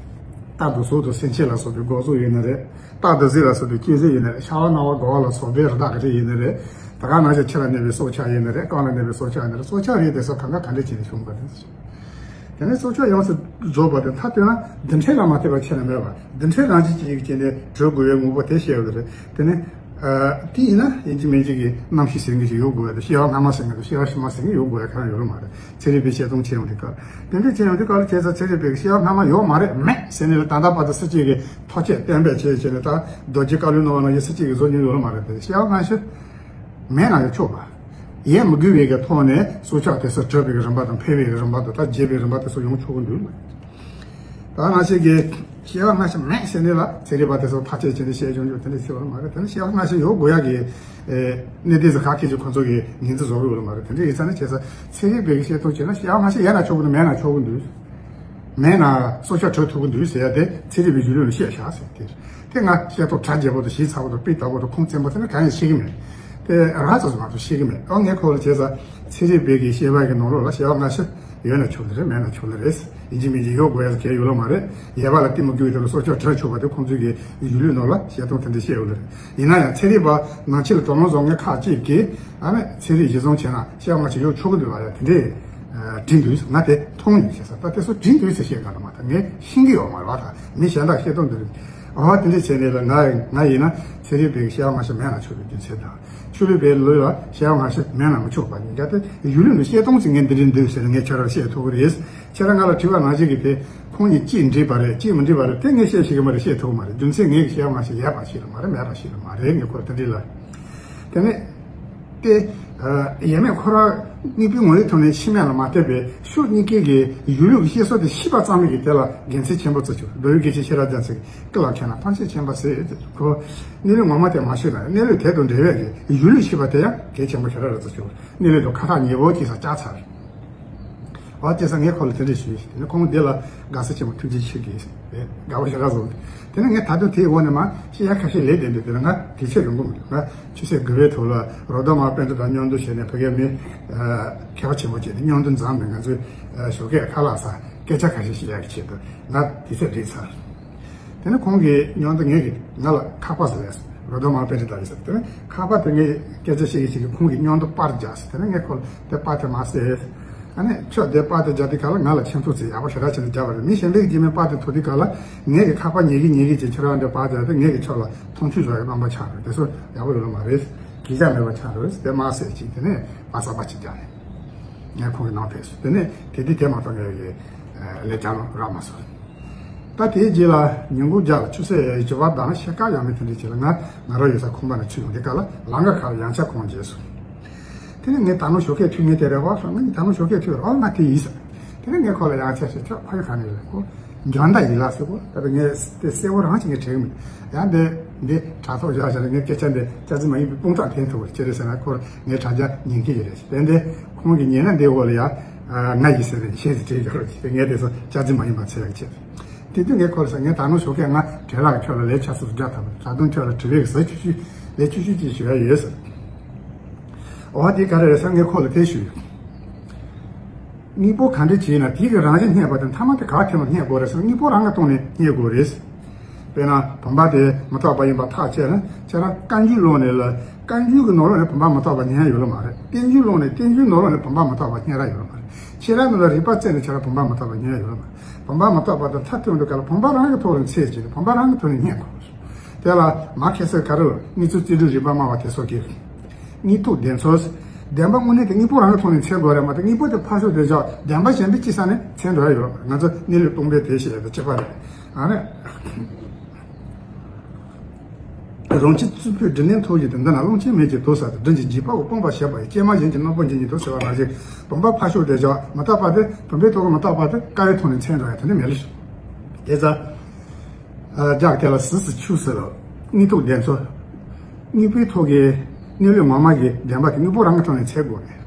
རྟ་དང་གཟུགས་དང་སེམས་ཅན་ལ་སོགས་པའི་སྒོ་གསུམ་ཡིན་ན་རེད། རྟ་དང་གཟིག་ལ་སོགས་པའི་སྐྱེ་ཟེར་ཡིན་ན་རེད། ཤ་བ་ནང་བ་སྒོ་བ་ལ་སོགས་པའི་རི་དྭགས་ཀྱི་རིགས་ཡིན་ན་རེད། ད་ག་ནང་བཞིན་ཆུ་ལ་གནས་པའི་སྲོག་ཆགས་ཡིན་ན་རེད། རྐང་ལ་གནས་པའི་སྲོག་ཆགས་ཡིན་ན་རེད། སྲོག་ཆགས་རིགས་དེ་ཚོ་གང་ག་ག་འདྲ་བྱས་ནས་བྱུང་བ་རེད། དེ་ནས་སྲོག་ཆགས་ཡོངས་སུ་རྫོགས་པ་དེ་མཐའ་བཏོན་ན་རྡུལ་ཕྲན་ལ་མ་ལྟོས་པར་ཁྱེར་ན་མེད་པ། རྡུལ་ཕྲན་རང་བཞིན་གྱིས་ཡིད་ཀྱིས་ནི་གྲོལ་དགོས་པའི་དངོས་པོ་དེ་བཤད་ཡོད་རེད། དེ་ནས། ཨ། དེ་ཡིན་ན་ཡིན་གཅིག་མིན་གཅིག་གི་རྣམ་ཤེས་ཟེར་མཁན་ཞིག་ཡོད་དགོས་ཡ་དང་། སྐྱེ་བ་སྔ་མ་ཟེར་མཁན་དང་སྐྱེ་བ་ཕྱི་མ་ཟེར་མཁན་ཡོད་དགོས་ཡ་གང་ཡང་ཡོད་མ་རེད། ཚན་རིག་པས་བཤད་སྟངས་བྱས་ཡོང་དུས་སྐབས། དེ་འདྲ་བྱས་ཡོང་དུས་སྐབས་ལ་བྱས་ཙང་ཚན་རིག་པས་སྐྱེ་བ་སྔ་མ་ཡོད་མ་རེད། མེད་ཟེར་ནས་ལ་ད་ལྟ་བར་དུ་སུ་གཅིག་གིས་ཐག་གཅོད་གཏན་འབེབས་བྱས་བྱས་ནས། ད་རྡོ་རྗེ་བཀའ་བློན་གནང་བ་ནང་བཞིན་སུ་གཅིག་གིས་བཟོ་མྱོང་ཡོད་མ་རེད། དེ་སྐྱེ་བ་སྔ་ཕྱི་མེད་ན་ཡང་ཆོག་པ། ཡས་མི་དགོས་པའི་གི་ཐོག་ནས་སྲོག་ཆགས་དེ་ཚོ་གྲུབ་པའི་གི་རིམ་པ་དང་འཕེལ་བའི་གི་རིམ་པ་དང་ད་རྒྱས་པའི་རིམ་པ་དེ་ཚོ་ཡོང་ཆོག་གི་འདུག་ད་ང་ཞིག་གིས་སྐྱེ་བ་སྔ་ཕྱི་མེད་ཟེར་ནས་ལ་ཚན་རིག་པ་དེ་ཚོ་ཐག་གཅོད་བྱས་ནས་བཤད་ཆོག་ཆོག་དེ་འདྲ་བཤད་པ་མ་རེད། དེ་ནི་སྐྱེ་བ་སྔ་ཕྱི་ཡོད་དགོས་ཡག་གི་གནད་དོན་ཚོ་ཁག་ཁེ་ཆེ་ཁོ་ཚོ་གི་ངོས་འཛིན་བཟོ་གི་ཡོད་མ་རེད། དེ་འདྲ་ཡིན་ཙང་ནི་བྱས་ཙང་ཚན་རིག་པའི་གི་བཤད་སྟངས་བྱས་ན་སྐྱེ་བ་སྔ་ཕྱི་ཡོད་ན་ཆོག་གི་འདུག་མེད་ན་ཆོག་གི་འདུག་མེད་ན་སྲོག་ཆགས་གྲུབ་ཐུབ་ཀྱི་འདུག་ཟེར་ཡ་དེ་ཚན་རིག་པའི་གཞུང་ལུགས་ནས་བཤད་བཞག་ཟེར་དེ། དེ་ང་བཤད་ཐོག་གྲ་རྒྱས་པོ་དང་ཞིབ་ཚགས་པོ་དང་སྤུས་དག་པོ་དང་ཁུངས་བཙན་པོ་དེ་ནི་གང་ཡང་ཤེས་ཀྱི་མེད། དེ་ར་ཙམ་ཙམ་མ་གཏོགས་ཤེས་ཀྱི་མེད། ཨོ་ངས་ཁོ་ལ་བྱས་ཙང་ཚན་རིག་པའི་གི་བཤད་པ་གི་ནང་ལོགས་ལ་སྐྱེ་བ་སྔ་ཕྱི་ཡོད་ན་ཆོག་གི་རེད། མེད་ན་ཆོག་གི་རེད། ཡིན་གཅིག་མིན་གཅིག་ཡོད་དགོས་ཡ་གལ་ཡོད་ལ་མ་རེད། ཡས་པ་ལ་གཏི་མུག་གྱུར་ཡོད་དེ་ལ་སྲོག་ཆགས་གྲུབ་ཆོག་པ་དེ་ཁོང་ཚོའི་གི་གཞུང་ལུགས་ནང་ལ་བཤད་སྟངས་དེ་འདྲ་བཤད་ཡོད་ལ་རེད། ཡིན་ན་ཡང་ཚན་རིག་པ་ནང་ཆོས་ལ་དོ་སྣང་བཟོ་མཁན་ཁག་ཅིག་གིས་ཨ་ནི་ཚན་རིག་གཞི་བཟུང་བྱས་ན་སྐྱེ་བ་སྔ་ཕྱི་ཡོད་ཆོག་གི་འདུག་ལ་ཡ་དེ་འདྲས། བྲིས་འདུག་ང་དེ་མཐོང་མྱོང་བྱས་ས་ད་དེ་ཚོ་བྲིས་འདུག་ཟེར་བཤད་ག་ལ་མ་ད་ངས་ཤེས་ཀྱི་ཡོད་མ་རེད་བ། ད་མི་གཞན་དག་བཤད་སྟངས་འདི་རེད། ཨ་དེ་འདྲས་བྱས་ནས་ལ་ང་ང་ཡིན་ན་ཚན་རིག་པའི་སྐྱེ་བ་སྔ་ཕྱི་མེད་ན་ཆོག་པའི་རྒྱུ་མཚན་དང་ཆོས་ལུགས་པའི་ལུགས་ལ་སྐྱེ་བ་སྔ་ཕྱི་མེད་ན་མི་ཆོག་པ་ཡིན་ཀྱང་དེ་གཞུང་ལུགས་ནས་བཤད་སྟངས་ཅིག་ངས་འདི་འདྲས་འདུག་ཟེར་ནས་ངས་ཁྱོད་རར་བཤད་ཐུབ་ཀྱི་རེད། ཁྱེད་རང་ང་ལ་དྲི་བ་ནང་བཞིན་གྱི་དེ་ཁོང་གཉིས་གཅིག་འགྲིག་པ་རེད་གཅིག་མི་འགྲིག་པ་རེད་དེ་ངས་བཤད་ཤེས་ཀྱི་མ་རེད། བཤད་ཐུབ་ཀྱི་མ་རེད། རྒྱུ་མཚན་ངས་སྐྱེ་བ་སྔ་ཕྱི་ཡོད་པ་ཤེས་ཀྱི་མ་རེད། མེད་པ་ཤེས་ཀྱི་མ་རེད། ངས་ཁོ་ལ་དེ་འདྲས་ལ། དེ་ནས། དེ། ཡས་མས་ཁོ་རང་དངོས་པོའི་ངོ་བོའི་ཐོག་ནས་ཤི་མེད་ལ་མ་ལྟོས་པའི་ཕྱོགས་གཉིས་ཀའི་གི་གཞུང་ལུགས་ཀྱི་བཤད་སྲོལ་དེ་ཤེས་པ་ཙམ་ཡིན་གྱི་དེ་ལ་དགེ་མཚན་ཆེན་པོ་བརྩི་ཆོག་མདོ་དབུས་དགེ་བཤེས་ཤེས་རབ་རྒྱ་མཚོས་ཀྱི་ལ་མཁྱེན་ན་ཐམས་ཅད་མཁྱེན་པ་ཟེར་ཁོ། གནས་ལུགས་ངོ་མ་དེ་མ་ཤེས་ན་གནས་ལུགས་དེ་དང་འབྲེལ་བའི་གི་གཞུང་ལུགས་ཤེས་པ་དེ་ཡང་གལ་ཆེན་པོ་ཞེ་དྲག་རེད་བརྩི་ཆོག་གནས་ལུགས་དང་ཁ་ཐག་ཉེ་བོ་སྐྱེས་ས་བཅག་ཚར། འོ་དེ་ས་ངས་ཁོ་ལ་དེ་འདྲ་ཞུས། དེ་ནས་ཁོང་འདི་ལ་དགའ་བསུ་ཆེན་པོ་ཐུགས་རྗེ་ཆེ་གིས་དགའ་བོ་ཞེ་དྲག་བཟོ། དེ་ནས་ངས་ད་དུང་དེའི་འོག་ནས་མ་ཤེས་ཡ་ཁ་ཤས་ལས་དེ་འདྲ་དེ་ལ་ང་དུས་ཚོད་རིང་པོ་མི་འདུག་ང་ཆུ་ཚོད་དགུ་པའི་ཐོག་ལ་རོ་ཏོ་མ་པཎྜི་ཏ་དང་མཉམ་དུ་བྱས་ནས་བོད་སྐད་མི་མཁས་པ་ཆེན་པོ་བྱས་ནས་མཉམ་དུ་འཛོམས་ནས་ང་ཚོས་ཞོགས་ཀས་ཁ་ལག་ཟ་སྐད་ཆ་ཁ་ཤས་བཤད་ཡ་གི་ཆེད་དུ་ང་དུས་ཚོད་བསྒྲིགས་ཚར། དེ་ནས་ཁོང་གིས་མཉམ་དུ་ངས་ཀྱི་ང་ལ་ཁ་པར་ཟེར་ལས་སོང་། རོ་ཏོ་མ་པཎྜི་ཏ་ཡིན་ཟེར། དེ་ནས་ཁ་པར་དེ་ངས་སྐད་ཆ་བཤད་ཀྱི་ཞིག་གིས་ཁོང་གིས་མཉམ་དུ་པར་རྒྱག་ཟེར། དེ་ནས་ངས་ཁོ་ལ་དེ་པར་དེ་མ་ཟེར། ཨ་ནི་ཁྱོད་དེ་པར་དེ་རྒྱག་དུས་ག་ལ་ང་ལ་ཁྱེད་ཚོ་ཚེ་ཡག་པོ་ཞེ་དྲག་བྱས་ནས་རྒྱག་པ་རེད། མི་གཞན་པའི་རྗེས་མའི་པར་དེ་ཐོབ་དུས་ག་ལ་ངས་ཀྱི་ཁ་པར་ཉན་གི་ཉན་གི་བྱས་ཁྱོད་རང་འདྲ་པར་རྒྱག་དེ་ངས་ཀྱི་ཁྱོད་ལ་མཐོང་ཆུང་བཟོ་ཡག་རྣམ་པ་ཆགས་རེད། དེ་ཚོ་ཡག་པོ་ཡོད་ལ་མ་རེད། གི་ཅག་མེད་པ་ཆགས་རེད། དེ་མ་ཟེར་ཅིག་དེ་ནས་པར་གསར་པ་ཅིག་རྒྱག་ནས་ངས་ཁོང་གི་ནང་ཕེབས་སོང་། དེ་ནས་དེ་དུས་དེ་མ་གཏོགས་ངས་ཀྱི་ལས་བྱ་རག་མ་སོང་། ད་དེའི་རྗེས་ལ་ཉིན་གུང་རྒྱབ་ལ་ཆུ་ཚོད་བཞི་པ་དང་ཕྱེད་ཀ་ཡང་མིན་དེ་འདྲ་ཅིག་ལ་ང་ང་རང་ཡོད་ས་ཁང་པ་ནས་ཚུར་ཡོང་དུས་སྐབས་ལ་ལམ་ཁ་ཁ་ལ་ཡང་བསྐྱར་ཁོང་མཇལ་སོང་། དེ་ནས་ངས་ད་ནང་ཞོགས་ཀས་ཐུག་ངེས་དེ་རེད་བ་སོང་། ངས་ད་ནང་ཞོགས་ཀས་ཐུག་རོགས་ང་དེ་ཡིན་ཟེར། དེ་ནས་ངས་ཁོ་ལ་ཡང་བསྐྱར་ཞུས། ཁྱོད་ཕ་ཡུལ་ག་ནས་ཡིན་ལབ་ཁོ། འཇོ་མདའ་ཡིན་ལབ་ཟེར་གོ། ད་ངས་དེ་གསལ་བོ་རང་བྱེད་ངས་དྲན་གི་མི་འདུག་ཡང་འདི་འདི་དྲ་ཐོག་བཞག་བཞག་ནས་ངས་སྐད་ཆ་འདི་སྐྱག་རྫུན་མ་ཡིན་པའི་དཔང་རྟགས་འཐེན་ཐུབ་པ་ཅི་རེད་ཟེར་ན་ཁོར་ངས་དྲ་རྒྱ་ཉན་གི་ཡོད་རེད། དེ་འདི་ཁོང་གིས་ཉན་ན་འདི་འོག་ལ་ཡ་ང་ཡིན་ཟེར་ནས་ཤེས་ཟེར་བྲིས་ཡོད་རེད། དེ་ངས་དེ་ཚོ་སྐྱག་རྫུན་མ་ཡིན་པ་ཚོད་ཡག་ཅེས། དེ་དུས་ངས་ཁོ་ལ་ཟེར། ངས་ད་ནང་ཞོགས་ཀས་ང་བྲེལ་ལག་ཁྱོད་ལ་ལས་ཆ་སོ་སོ་རྒྱག་ཐུབ་པ་ད་དུང་ཁྱོད་ལ་དྲི་བའི་ཟ་ཆུ་ཆུ་ལས་ཆུ་ཆུ་ཅིག་ཞུ་ཡ་ཡོད་ཟེར། འོ་དེ་ག་རེ་རེད་ཟེར་ངས་ཁོ་ལ་དེ་ཞུས། དངོས་པོ་ག་འདྲ་ཅིག་ཡིན་ན་དེ་གི་རང་བཞིན་རྙེད་པ་དང་མཐའ་མ་དེ་ག་ཐད་ནས་རྙེད་དགོས་རེད་ཟེར། དངོས་པོ་རང་གི་སྟེང་ནས་རྙེད་དགོས་རེད། དཔེར་ན་བུམ་པ་དེ་མི་རྟག་པ་ཡིན་པ་ཐག་བཅད་ན་ཁྱེད་རང་བཀའ་འགྱུར་ཀློག་ནས་ལ་བཀའ་འགྱུར་གྱི་ནང་ལོགས་ནས་བུམ་པ་མི་རྟག་པ་རྙེད་ཡ་ཡོད་ལ་མ་རེད། བསྟན་འགྱུར་ཀློག་ནས་བསྟན་འགྱུར་ནང་ལོགས་ནས་བུམ་པ་མི་རྟག་པ་རྙེད་ར་ཡོད་ལ་མ་རེད། ཁྱེད་རང་ནང་ལ་རིག་པ་རྩད་ནས་ཁྱེད་རང་བུམ་པ་མི་རྟག་པ་རྙེད་ཡ་ཡོད་ལ་མ་རེད། བུམ་པ་མི་རྟག་པ་དང་ཐ་དད་འདུག་ག་ལ་བུམ་པ་རང་གི་ཐོག་ལ་འཚོལ་བྱས་ནས་བུམ་པ་རང་གི་ཐོག་ནས་རྙེད་དགོས། དེ་ལ་མ་ཁེ་སི་ག་རེ་ལ་དངོས་གཙོ་རྩོད་སྒྲུབ་རིག་པ་སྨྲ་བ་དེ་སོགས་ཀྱིས། དངོས་ཐོག་བདེན་འཚོལ། བདེན་པ་དངོས་གནས་དེ་དངོས་པོ་རང་གི་ཐོག་ནས་འཚོལ་དགོས་རེད་མ་གཏོགས་དངོས་པོ་དེ་ཕར་ཕྱོགས་དེ་བཞག་བདེན་པ་གཞན་པའི་སྤྱི་ས་ནས་འཚོལ་འགྲོ་ཡ་ཡོད་རེད། ང་ཚོ་གནས་ལུགས་སྟོང་པའི་དེ་བཤད་དེ་གཅིག་པ་རེད། ཨ་ནི། རང་བཞིན་རྩུབ་པོའི་སྒྲིབ་གནས་མཐོ་ཞིང་དུ་འདི་ན་རླུང་ཆེན་མེད་ཀྱི་དུག་ས་དང་སྦྲུལ་གྱི་འཇིགས་པ་འོ་སྤངས་པ་བྱས་པ་ཡི་ཀྱེ་མ་གཞན་གྱི་རྣམ་པར་འབྱེད་ཉིད་དུ་ཟེར་བ་ནང་བཞིན་བུམ་པ་ཕར་ཕྱོགས་དེ་བཞག་མི་རྟག་པ་དེ་བུམ་པའི་ཐོག་གི་མི་རྟག་པ་དེ་ཀ་བའི་ཐོག་ནས་འཚོལ་འགྲོ་ཡ་དེ་འདྲ་མེད་ལ། དེ་ཙང་། རྒྱག་དེ་ལ་ཟི་ཟི་ཆུ་ཟེར་ལ། དངོས་ཐོག་བདེན་འཚོལ། དངོས་པོའི་ཐོག་གི་གནས་ལུགས་ངོ་མ་གི་བདེན་པ་དེ་དངོས་པོ་རང་གི་ཐོག་ནས་འཚོལ་དགོས་རེད།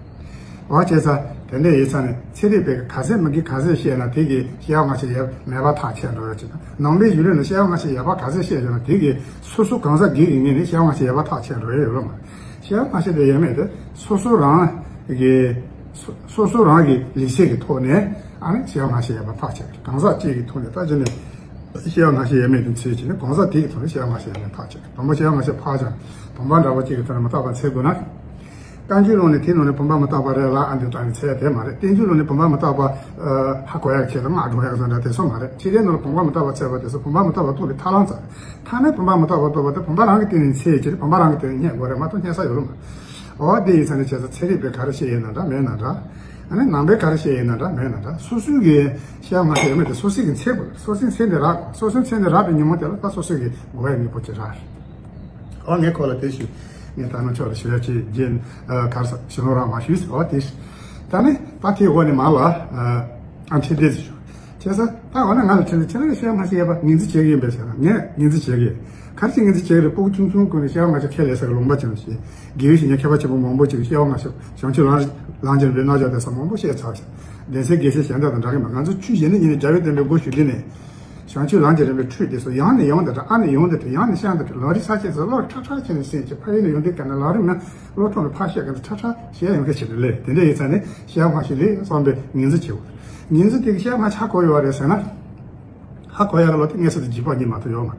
འོ་བྱས་ཙང་དེ་འདྲ་ཡིན་ཙང་ནས་ཚན་རིག་པས་ག་ཚད་མི་དགེ་ག་ཚད་བཤད་ན་དེ་གི་སྐྱེ་བ་སྔ་ཕྱི་ཡོད་མེད་པ་ཐག་ཆད་འགྲོ་ཡ་ཅིག་དང་། ནང་པའི་གཞུང་ལུགས་ནས་སྐྱེ་བ་སྔ་ཕྱི་ཡོད་པ་ག་ཚད་བཤད་ཡོད་ན་དེ་གི་སོ་སོ་གང་ཟག་སྒེར་གྱི་ངོས་ནས་སྐྱེ་བ་སྔ་ཕྱི་ཡོད་པ་ཐག་ཆད་འགྲོ་ཡ་ཡོད་ལ་མ་རེད། སྐྱེ་བ་སྔ་ཕྱི་དེ་ཡོད་མེད་དེ་སོ་སོ་རང་གི་སོ་སོ་རང་གི་ལུས་སེམས་ཀྱི་ཐོག་ནས་ཨ་ནི་སྐྱེ་བ་སྔ་ཕྱི་ཡོད་པ་ཐག་ཆད་རེད། གང་ཟག་གཅིག་གི་ཐོག་ནས་ད་ཅི་ནས། སྐྱེ་བ་སྔ་ཕྱི་ཡོད་མེད་དེ་འཚོལ་བྱས་ནས་གང་ཟག་དེ་གི་ཐོག་ནས་སྐྱེ་བ་སྔ་ཕྱི་ཡོད་མེད་ཐག་བཅད། དང་པོ་སྐྱེ་བ་སྔ་ཕྱི་ཕར་བཞག་བུམ་པ་འདྲ་བོ་གཅིག་གི་ཐོག་ནས་མི་རྟག་པ་འཚོལ་དགོས་ན། བཀའ་འགྱུར་ཀློག་ནས་དེའི་ནང་ནས་བུམ་པ་མི་རྟག་པ་རེད་ལ་ཨ་འདི་ལྟ་ནས་འཚོལ་དེ་མ་རེད། བསྟན་འགྱུར་ཀློག་ནས་བུམ་པ་མི་རྟག་པ་ཧ་གོ་ཡག་ཆེད་དུ་སྔགས་སྒྲུང་ཡག་བཟོ་འདྲ་དེ་ཚོ་མ་རེད། ཕྱི་རོལ་ནང་ལ་བུམ་པ་མི་རྟག་པ་འཚོལ་བ་དེ་ཚོ་བུམ་པ་མི་རྟག་པ་རྟོགས་པའི་ཐབས་ལམ་ཙམ་རེད། མཐའ་ནས་བུམ་པ་མི་རྟག་པ་རྟོགས་པ་དེ་བུམ་པ་རང་གི་སྟེང་ནས་འཚོལ་བྱས་བུམ་པ་རང་གི་སྟེང་ནས་རྙེད་དགོས་རེད་མ་གཏོགས་རྙེད་ས་ཡོད་ལ་མ་རེད། འོ་དེ་ཡིན་ཙང་ནས་བྱས་ཙང་ཚན་རིག་པས་ག་རེ་བཤད་ཡོད་ན་འདྲ་མེད་ན་འདྲ། ཨ་ནི་ནང་པས་ག་རེ་བཤད་ཡོད་ན་འདྲ་མེད་ན་འདྲ། སོ་སོའི་གི་སྐྱེ་བ་སྔ་ཕྱི་ཡོད་མེད་དེ་སོ་སོའི་གི་འཚོལ་དགོས། སོ་སོའི་འཚོལ་ནས་རག་དགོས། སོ་སོའི་འཚོལ་ནས་རག་པའི་ཉིན་མོ་དེ་ལ་ད་སོ་སོའི་གི་དགོས་ཡ་དངོས་པོ་ཅིག་རག་རེད། འོ་ངས་ཁོ་ལ་དེ་ཞུས། ངས་ད་ནང་ཕྱོགས་ལ་ཞུ་ཡ་ཅིག་རྒྱན་གར་ས་ཞུ་ནོ་རང་མ་ཞུས་ཟེར་བ་དེ། ད་ནི་ད་དེའི་འོག་ནས་མ་ལ་ཨ་འཕྲིན་སྟེགས་ཞུ། བྱས་ཙང་ད་འོ་ན་ང་ལ་དྲིས་ནས་ཁྱེད་རང་གི་ཤེས་ཡོན་ཤེས་པ་ངོས་འཛིན་བྱེད་ཀྱི་ཡིན་པས་ཟེར་ན། ངས་ངོས་འཛིན་བྱེད་ཀྱི་ཡིན། ག་རེ་ཅིག་ངོས་འཛིན་བྱེད་ཀྱི་རེད། སྤུ་གུ་ཆུང་ཆུང་ཀུན་ནས་ཤེས་ཡོན་ང་ཚོ་ཁས་ལེན་ས་གི་ལུང་པ་ཅིག་ནང་བཞིན་དགེ་བའི་བཤེས་གཉེན་མཁས་པ་ཆེན་པོ་མང་པོ་ཅིག་གིས་ཤེས་ཡོན་ང་ཚོ་བྱང་ཆུབ་ལམ་ལམ་གྱི་རིམ་པའི་རྣམ་གཞག་དེ་ཚོ་མང་པོ་བཤད་ཚར་ཤག། གདན་སའི་དགེ་བཤེས་གཞན་དག་དང་འདྲ་གི་མ། ང་ཚོ་ཆོས་གཞན་ནས་ཉིན་ནས་རྒྱལ་བའི་བསྟན་པའི་སྒོ་ཞུགས་དུས་ནས། བྱང་ཆུབ་ལམ་གྱི་རིམ་པའི་ཁྲིད་དེ་ཚོ་ཡང་ནས་ཡང་དུ་དྲན། ཨ་ནས་ཡང་དུ་དྲན། ཡང་ནས་ཡང་དུ་དྲན། ལམ་རིམ་ས་བཅད་ཚོ་བློར་ཁྲ་ཁྲ་བྱས་ནས་གསན་བྱས། ཕ་ཡུལ་ནས་ཡོང་དུས་ག་ནས་ལམ་རིམ་ཡང་བློ་ཐོག་ནས་ཕར་བཤད་ག་ནས་ཁྲ་ཁྲ་བཤད་ཡོང་མཁན་བྱས་ནས་ལས། དེ་འདྲ་ཡིན་ཙང་ནས་ཤེས་ཡོན་མ་ཤེས་ལས་བསམ་པའི་ངོས་འཛིན་བྱེད་དགོས། ངོས་འཛིན་དེ་གི་ཤེས་ཡོན་མ་ཆགས་གོ་ཡོད་རེད་ཟེར་ན། ཧ་གོ་ཡག་གི་བློ་དེ་དངོས་སུ་དུ་རྗེས་དཔག་གཉིས་མ་གཏོགས་ཡོད་མ་རེད།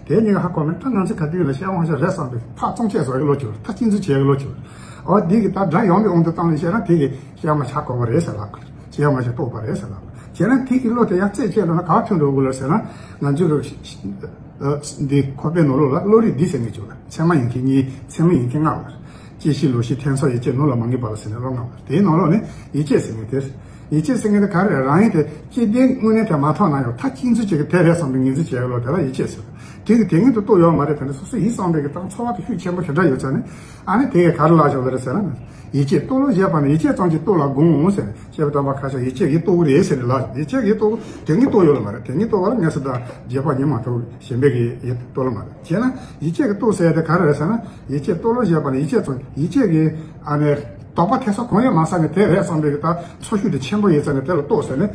དེ་གཉིས་ཀ་ཧ་གོ་མེད། ད་ང་ཚོ་ག་དུས་ལ་ཤེས་ཡོན་ཤ་རེད་བསམ་པའི་ཕར་བཙོང་ཆས་བཟོ་ཡག་བློ་ཅིག་ཡོད་རེད། ད་གཅིག་མཚུངས་བྱེད་ཡག་བློ་ཅིག་ཡོད་རེད། འོ་འདི་གི་ད་སྒྲ་ཡང་བའི་དབང་དུ་བཏང་ནས་བཤད་ན་དེ་གི་ཤེས་ཡོན་ཆགས་དགོས་པ་རེད་ཟེར་ལབ་དགོས་རེད། ཤེས་ཡོན་ཆགས་རྟོགས་པ་རེད་ཟེར་ལབ་དགོས་རེད། བྱས་ན་དེ་གི་བློ་དེ་ཡང་རྩད་བཅད་འགྲོ་ན་ག་ཐོན་འགྲོ་དགོས་ལ་ཟེར་ན། ང་ཚོས་གི་འདི་ཁོ་པའི་ནང་ལོགས་ལ་བློ་རིག་འདི་ཟེར་མཁན་ཅིག་ཡོད་རེད། ཚད་མ་ཡིན་མཁན་གཉིས། ཚད་མ་ཡིན་མཁན་ལྔ་ཡོད་རེད། སྐྱེ་ཤི་ལོ་ཤི་འཐེན་ས་ཡིད་བྱེད་ནོར་ལ་མ་ངེས་པ་ལ་ཟེར་ནས་བློ་ལྔ་ཡོད་རེད། དེའི་ནང་ལོགས་ནས་ཡིད་བྱེད་ཟེར་མཁན་དེ། ཡིད་བྱེད་ཟེར་མཁན་དེ་ག་རེ་རེད། རང་ཡིན་དེ་སྐྱེ་ལྡན་དངོས་གནས་དེ་མ་མཐོང་ན་ཡང་ད་གཅིག་མཚུངས་གཅིག་གི་དེ་རེད་བསམ་པའི་ངོས་འཛིན་བྱེད་ཡག་བློ་དེ་ལ་ཡིད་བྱེད་ཟེར། དེ་གི་དེ་ཉིད་དུ་རྟོགས་ཡོད་མ་རེད། དེ་ནི་སོ་སོ་ཡིད་བསམ་པའི་གི་དང་ཚོར་བ་དེ་ཤུགས་ཆེན་པོ་ཞེ་དྲག་ཡོད་ཙང་ནི། ཨ་ནི་དེ་གས་ག་རེ་ལབ་ཆོག་གི་རེད་ཟེར་ན། ཡིད་བྱེད་རྟོག་ལོ་བཞེད་པ་ནི་ཡིད་བྱེད་ཙམ་གྱིས་རྟོགས་ལ་དགོངས་ཟེར་ནས་བཤད་པ་དང་པོ་ཁ་ཤས་ཡིད་བྱེད་ཀྱིས་རྟོགས་རེད་ཟེར་ནས་ལབ། ཡིད་བྱེད་ཀྱིས་རྟོགས། དེ་ཉིད་རྟོགས་ཡོད་ལ་མ་རེད། དེ་ཉིད་རྟོགས་པ་ལ་ངེས་སུ་དང་རྗེས་དཔག་གཉིས་མ་གཏོགས་གཞན་པའི་གི་ཡིད་རྟོགས་ལ་མ་རེད། བྱས་ན་ཡིད་བྱེད་ཀྱིས་རྟོགས་ཟེར་ཡ་དེ་ག་རེ་རེད་ཟེར་ན། ཡིད་བྱེད་རྟོག་ལོ་བཞེད་པ་ནི་ཡིད་བྱེད་ཙམ། ཡིད་བྱེད་ཀྱི་ཨ་ནི་དོགས་པ་ཐེ་ཚོམ་གང་ཡང་མ་ཟ་ནས་དེ་རེད་བསམ་པའི་གི་ད་ཚོར་ཤུགས་དེ་ཆེན་པོ་ཡོད་ཙང་ནས་དེ་ལ་རྟོགས་ཟེར་ནས་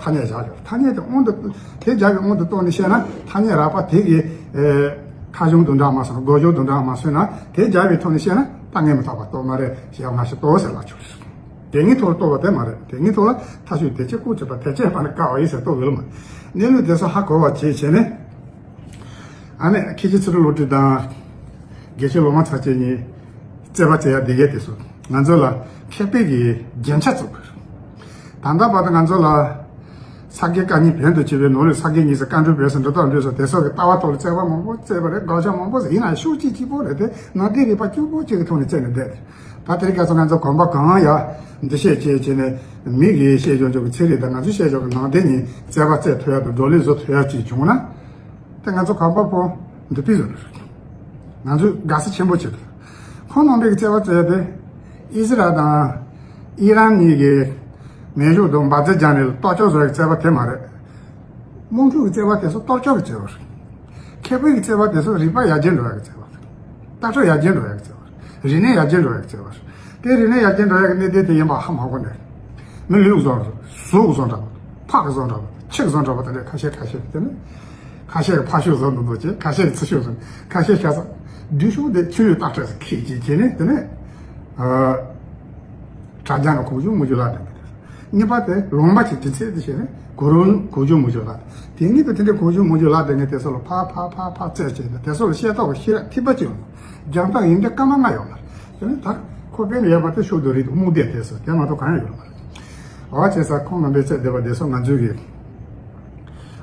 ཐ་སྙད་བཞག་ཡོད། ཐ་སྙད་དེ་དབང་དུ། དེ་བཞག་པའི་དབང་དུ་བཏང་ནས་བཤད་ན་ཐ་སྙད་རགས་པ་དེ་གི་ཨེ་ཁ་གཞུང་དུ་འདྲ་མ་སོང་། སྒོ་གཞུང་དུ་འདྲ་མ་སོང་ན་དེ་བཞག་པའི་ཐོག་ནས་བཤད་ན་ད་ངས་མི་རྟག་པ་རྟོགས་མ་རེད། ཞེས་མ་ཞིག་རྟོགས་ཟེར་ལ་ཆོག། དེ་ཉིད་ཐོག་རྟོགས་པ་དེ་མ་རེད། དེ་ཉིད་ཐོག་ལ་མཐའ་དཔྱོད་དེ་ཆེ་ཀུན་བྱེད་པ་དེ་ཆེ་བ་ནི་དཀའ་བ་ཡིན་ཟེར་རྟོགས་ཡོད་ལ་མ། གནས་ལུགས་དེ་ཚོ་ཧ་གོ་བ་བྱེད་བྱས་ནས། ཨ་ནི་མཁན་ཆེན་ཚུལ་ཁྲིམས་བློ་གྲོས་དང་དགེ་བཤེས་ལོ་མ་ཚར་བཅད་གཉིས་རྩོད་པ་རྩོད་ཡ་དེ་གས་དེ་ཚོ་ང་ཚོ་ལ་མཁས་པའི་གི་རྒྱན་ཆ་བཙུགས་དགོས། ད་ལྟ་བར་དུ་ང་ཚོ་ལ་ས་དགེ་བཀའ་རྙིང་བོན་དུ་བྱས་པའི་ནོར་ལུགས། ས་དགེ་རྙིང་ཟེར་བཀའ་འགྲོའི་བོན་ཟེར་འགྲོ་སྟངས་འགྲོས་ཟེར་དེ་སོགས་ཀྱི་ལྟ་བ་ཐོག་ལ་རྩོད་པ་མང་པོ་རྩོད་པ་རེད། དགག་བྱ་མང་པོ་ཟེར། ཡིན་ན་ཤོག་གཅིག་གཅིག་པོ་རེད་དེ། ནང་བསྟན་རིག་པ་གཅིག་པོ་གཅིག་གི་ཐོག་ནས་རྩོད་ནས་བསྡད་དེ། ད་དེ་རིང་ཁ་སང་ང་ཚོ་གོམ་པ་གང་ཡང་འདི་བཤད་བྱས་བྱས་ནས་མི་གིས་བཤད་ཆོག་ཆོག་གི་ཚན་རིག་དང་ང་ཚོས་བཤད་ཆོག་གི་ནང་བསྟན་གཉིས་རྩོད་པ་རྩོད་ཐུབ་ཡ་དང་བགྲོ་གླེང་བཟོ་ཐུབ་ཡ་ཅིག་བྱུང་ན། དེ་ང་ཚོ་གོམ་པ་སྤོ་འདི་པི་བཟོ་རེད། ང་ཚོས་དགའ་བསུ་ཆེན་པོ་བྱེད་དགོས། ཁོང་རྣམ་པས་ཀྱི་རྩོད་པ་རྩོད་དེ་ཨི་ཟི་རལ་དང་ཨི་རན་གཉིས་ཀྱི་མེ་ཤུགས་དང་འབར་རྫས་སྦྱར་ནས་གཏོར་བཅོམ་བཟོ་ཡག་རྩོད་པ་དེ་མ་རེད། དམངས་ཁྲོད་ཀྱི་རྩོད་པ་དེ་ཚོ་གཏོར་བཅོམ་གྱི་རྩོད་པ་རེད། མཁས་པའི་གི་རྩོད་པ་དེ་ཚོ་རིག་པ་ཡར་རྒྱས་འགྲོ་ཡག་གི་རྩོད་པ་རེད། ལྟ་གྲུབ་ཡར་རྒྱས་འགྲོ་ཡག་གི་རྩོད་པ་རེད། རིག་གནས་ཡར་རྒྱས་འགྲོ་ཡག་གི་རྩོད་པ་རེད། དེ་རིག་གནས་ཡར་རྒྱས་འགྲོ་ཡག་གི་གནད་དོན་དེ་ཡིན་པ་ཧ་མ་གོ་ནས། མི་ལུག་བཟོ་འདྲ་པོ། གཟུགས་བཟོ་འདྲ་པོ། ཕག་གི་བཟོ་འདྲ་པོ། ཁྱི་གི་བཟོ་འདྲ་པོ་དེ་འདྲ་ཁ་ཤས་ཁ་ཤས་དེ་ནི། ཁ་ཤས་ཀྱིས་ཕག་ཤུགས་བཟོ་འདུག་འདུག་ཅེས། ཁ་ཤས་ཀྱིས་ཚུར་ཤུགས་བཟོ། ཁ་ཤས་ཤ་ཚ། བདུད་ཤུགས་དེ་ཆུ་ཡོད་སྟག་ཁྲག་ཁྱེར་ཅིག་བྱས་ནས་དེ་ནས། ཨ། དྲ་རྒྱ་ནང་གོ་རྒྱུ་མོ་རྒྱུ་ལ་དེ་འདྲ། གཉིས་པ་དེ་ལུང་པ་ཅིག་དུས་ཚོད་དེ་བྱས་ནས་གོ་རུང་གོ་རྒྱུ་མོ་རྒྱུ་ལ། དེ་ཉིད་དུ་དེ་འདྲའི་གོ་རྒྱུ་མོ་རྒྱུ་ལ་དེ་ནས་དེ་ཚོ་ལ་ཕར་ཕར་ཕར་ཕར་རྩོད་བྱས་ནས་དེ་ཚོ་ལ་ཤེས་རྟོགས་ཀྱི་ཤེས་རབ་ཐིགས་པ་གཅིག་ཡོང་། རྒྱང་ཐག་ཡིན་འདྲ་སྐར་མ་ལྔ་ཡོད་མ་རེད། དེ་ནས་ད་ཁོ་པའི་ལ་ཡོད་པ་དེ་ཤོག་དུ་རིག་དུ་རྨུགས་བསྡད་དེ་ཚོ་དེ་མ་གཏོགས་གང་ཡང་ཡོད་མ་རེད། འོ་བྱས་ཙང་ཁོང་རྣམ་པས་རྩོད་བསྡད་པ་དེ་ཚོ་ང་ཚོའི་གི།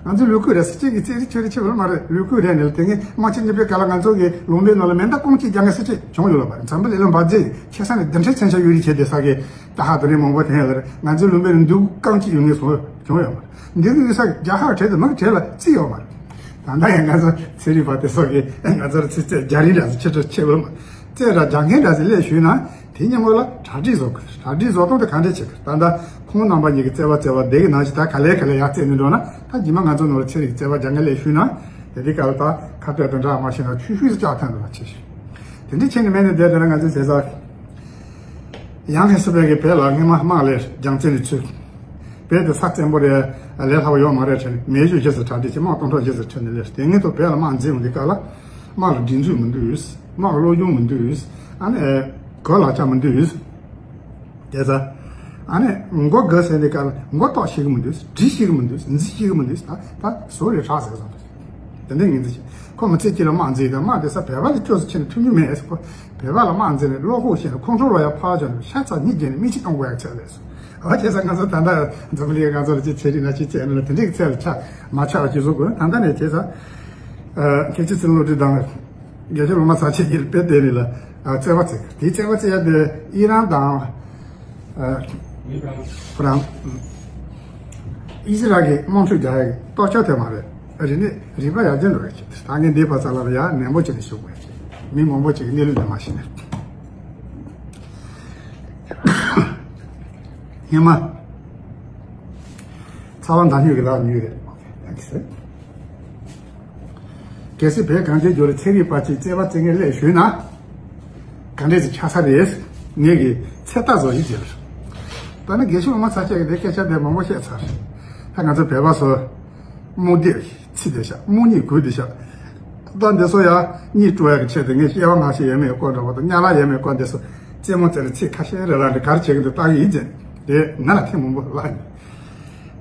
ང་ཚོའི་ལུས་ཁུག་རེད་ཟེར་གཅིག་གིས་རྩོད་རེས་ཆེ་རེ་ཆེ་བ་མ་རེད། ལུས་ཁུག་རེད་ནས་ལ་དེ་སྔའི་དམག་ཆེན་གཉིས་པའི་སྐབས་ལ་ང་ཚོ་གི་ལུང་པའི་ནང་ལ་མེ་མདའ་རྐང་གཅིག་རྒྱག་མཁན་སུ་གཅིག་བྱུང་ཡོད་ལ་མ་རེད། འཛམ་བུ་གླིང་ལ་འབར་རྫས་ཆེ་ས་ནས་བདུན་ཕྲག་མཚན་ཆ་གཡུག་རེས་བྱས་བསྡད་ས་གི་ད་ཧ་དེ་རིང་མང་པོ་དེ་ལ་རེད། ང་ཚོའི་ལུང་པའི་ནང་མདུང་རྐང་གཅིག་ཡོད་མཁན་སུ་བྱུང་ཡོད་མ་རེད། མདུང་གི་ས་རྒྱ་ཧར་བྲལ་དུ་མི་གི་གྲས་ལ་རྩིས་ཡོད་མ་རེད། ད་ལྟ་ཡང་ང་ཚོ་ཚན་རིག་པ་དེ་ཚོ་གིས་ང་ཚོར་རྩིས་རྩོད་རྒྱག་རིན་འདྲ་ཟེར་ཆེ་ཆེ་བ་མ་རྩོད་ར་རྒྱག་མཁན་འདྲ་ཟེར་སླེབས་ཞུས་ན། དེ་སྔོན་མ་ལ་གྲ་སྒྲིག་བཟོ་དགོས། གྲ་སྒྲིག་བཟོ་སྟངས་དེ་ག་འདྲ་བྱེད་དགོས། ད་ལྟ་ཁོང་རྣམ་པ་གཉིས་ཀྱི་རྩོད་པ་རྩོད་པ་འདི་གི་ནང་བཞིན་ད་ག་ལེ་ག་ལེ་ཡར་རྩོད་ནས་འགྲོ་ན། ད་རྗེས་མ་ང་ཚོ་ནང་ལ་ཚན་རིག་རྩོད་པ་རྒྱག་མཁན་སླེབས་ཞུས་ན། དེ་དུས་སྐབས་ལ་ད་ཁ་གཏད་དང་འདྲ་མ་ཤེས་ན་ཆུ་ཤུལ་ལྕགས་ཐན་འགྲོ་བ་ཆེ་ཤོས་དེ་འདྲ་བྱས་ནས་མེད་ནས་བསྡད་དེ་ན་ང་ཚོའི་ཟས་ཟ་ཡང་ཁ་སུ་བས་ཀྱི་བོད་ལ་སྔོན་མ་དམག་ལས་རྒྱང་རྩེ་ནས་ཚུད། བོད་དེ་ས་བཙན་པོ་རེད། ལས་སླ་བོ་ཡོད་མ་རེད་དྲན་ནས་མེ་ཤུགས་ཞེ་ས་གྲ་སྒྲིག་བྱས། དམག་སྟོང་ཕྲག་ཞེ་ས་ཁྲིད་ནས་སླེབས། དེ་སྔོན་དུ་བོད་ལ་དམག་འཛིང་འོང་དུས་སྐབས་ལ་དམག་ལ་སྒྲིག་འཛུགས་མི་འདུག། དམག་གི་སློབ་སྦྱོང་མི་འདུག། ཨ་ནི་གོ་ལག་ཆ་མི་འདུག། དེ་ཚ། ཨ་ནི་མགོ་དགའ་ཟེར་དུས་སྐབས་ལ་མགོ་ཏོག་ཤེས་ཀྱི་མི་འདུག། འབྲི་ཤེས་ཀྱི་མི་འདུག། འཛིན་ཤེས་ཀྱི་མི་འདུག། ད་ད་བཟོ་རེ་དྲག་ཟེར་སོང་། དེ་འདྲའི་ངན་ཚིག་བྱས། ཁོ་མི་ཚེ་གཅིག་ལ་དམག་འཛིང་དང་དམག་དེ་ས་བོད་པ་ལ་སྐྱོ་ས་ཆེ་ནས་ཐུབ་རྒྱུ་མེད་ཟེར། ཁོ་བོད་པ་ལ་དམག་འཛིང་ནས་བློ་ཁོག་ཤེས་ནས་ཁོང་ཁྲོ་ལོ་ཡ་ཕར་བྱོན་ནས་ཤ་ཚ་གཉིས་བརྒྱབ་ནས་མི་གཅིག་གཏོང་དགོས་ཡག་ཚད་ལས་སོང་། འོ་བྱས་ཙང་ང་ཚོ་ད་ལྟ་འཛམ་བུ་གླིང་ང་ཚོ་ལ་ཅིག་ཚན་རིག་ན་ཅིག་ཚད་ནས་ལ་དེ་འདྲའི་ཚད་ལ་ཆ་མ་ཆག་པ་ཅིག་བཟོ་དགོས། ད་ལྟ་ནས་བྱས་ཙང་། ཨ། མཁན་ཆེན་ཚུལ་ཁྲིམས་བློ་གྲོས་དང་། དགེ་བཤེས་སློབ་མ་ཚར་ཆེན་གྱིས་དཔེ་བལྟས་ནས་ལ། ཨ། རྩོད་པ་རྩོད་གི། དེའི་རྩོད་པ་རྩོད་ཡ་དེ་ཨི་རན་དང་། ཨ། ཁོ་རང་། ཨི་ཟི་རལ་གྱི་དམག་འཁྲུག་རྒྱག་ཡ་གི་གཏོར་ཆོག་དེ་མ་རེད། རིག་གནས་རིག་པ་ཡར་རྒྱས་འགྲོ་ཡ་ཆེད་དུ་ད་ངས་འདིའི་བར་ས་ལ་ལ་ཡ་ནན་པོ་བྱས་ནས་ཞུ་དགོས་ཡ་ཆེད། མི་མང་པོ་ཅིག་གི་གནས་ལུགས་འདི་མ་ཤེས་ནས། སྔོན་མ། ཚ་བ་མདའ་སྨྱུག་གི་ལག་ཉུལ་རེད། ཡང་གི་ཟེར། གལ་སྲིད་བོད་གངས་ཅན་ལྗོངས་ལ་ཚན་རིག་པ་ཅིག་རྩོད་པ་རྩོད་མཁན་སླེབས་ཞུས་ན། ག་འདྲས་ཅིག་ཆགས་ས་རེད། ངེད་ཀྱིས་ཚོད་ལྟ་བཟོ་ཞིག་བྱས་པ་རེད། ད་ནི་དགེ་བཤེས་སློབ་མ་ཚ་ཆེ་གི་དེ་སྐད་ཆ་དེ་མང་པོ་བཤད་ཚར་རེད། ད་ང་ཚོ་བོད་པ་ཚོ། རྨོངས་དད་ཚིག་དེ་ཤག་རྨོངས་གཉིད་ཁུག་དེ་ཤག་ད་འདི་ཚོ་ཡང་གཉིད་སྤྲོ་ཡག་གི་ཆེད་དུ་ངས་སྐྱེ་བ་སྔ་ཕྱི་ཡས་མས་སྐོར་འདྲ་བོ་དང་། དམྱལ་བ་ཡས་མས་སྐོར་འདི་ཚོ་རྩེད་མོ་རྩེ་ལ་ཚིག་ཁ་ཤས་རེ་ལ་འདི་ག་རེ་བྱེད་ཀྱི་འདུག་ལྟ་གི་ཡིན་ཟེར། དེ་ང་ལ་ཐེངས་མང་པོ་ལབ་ཡིན།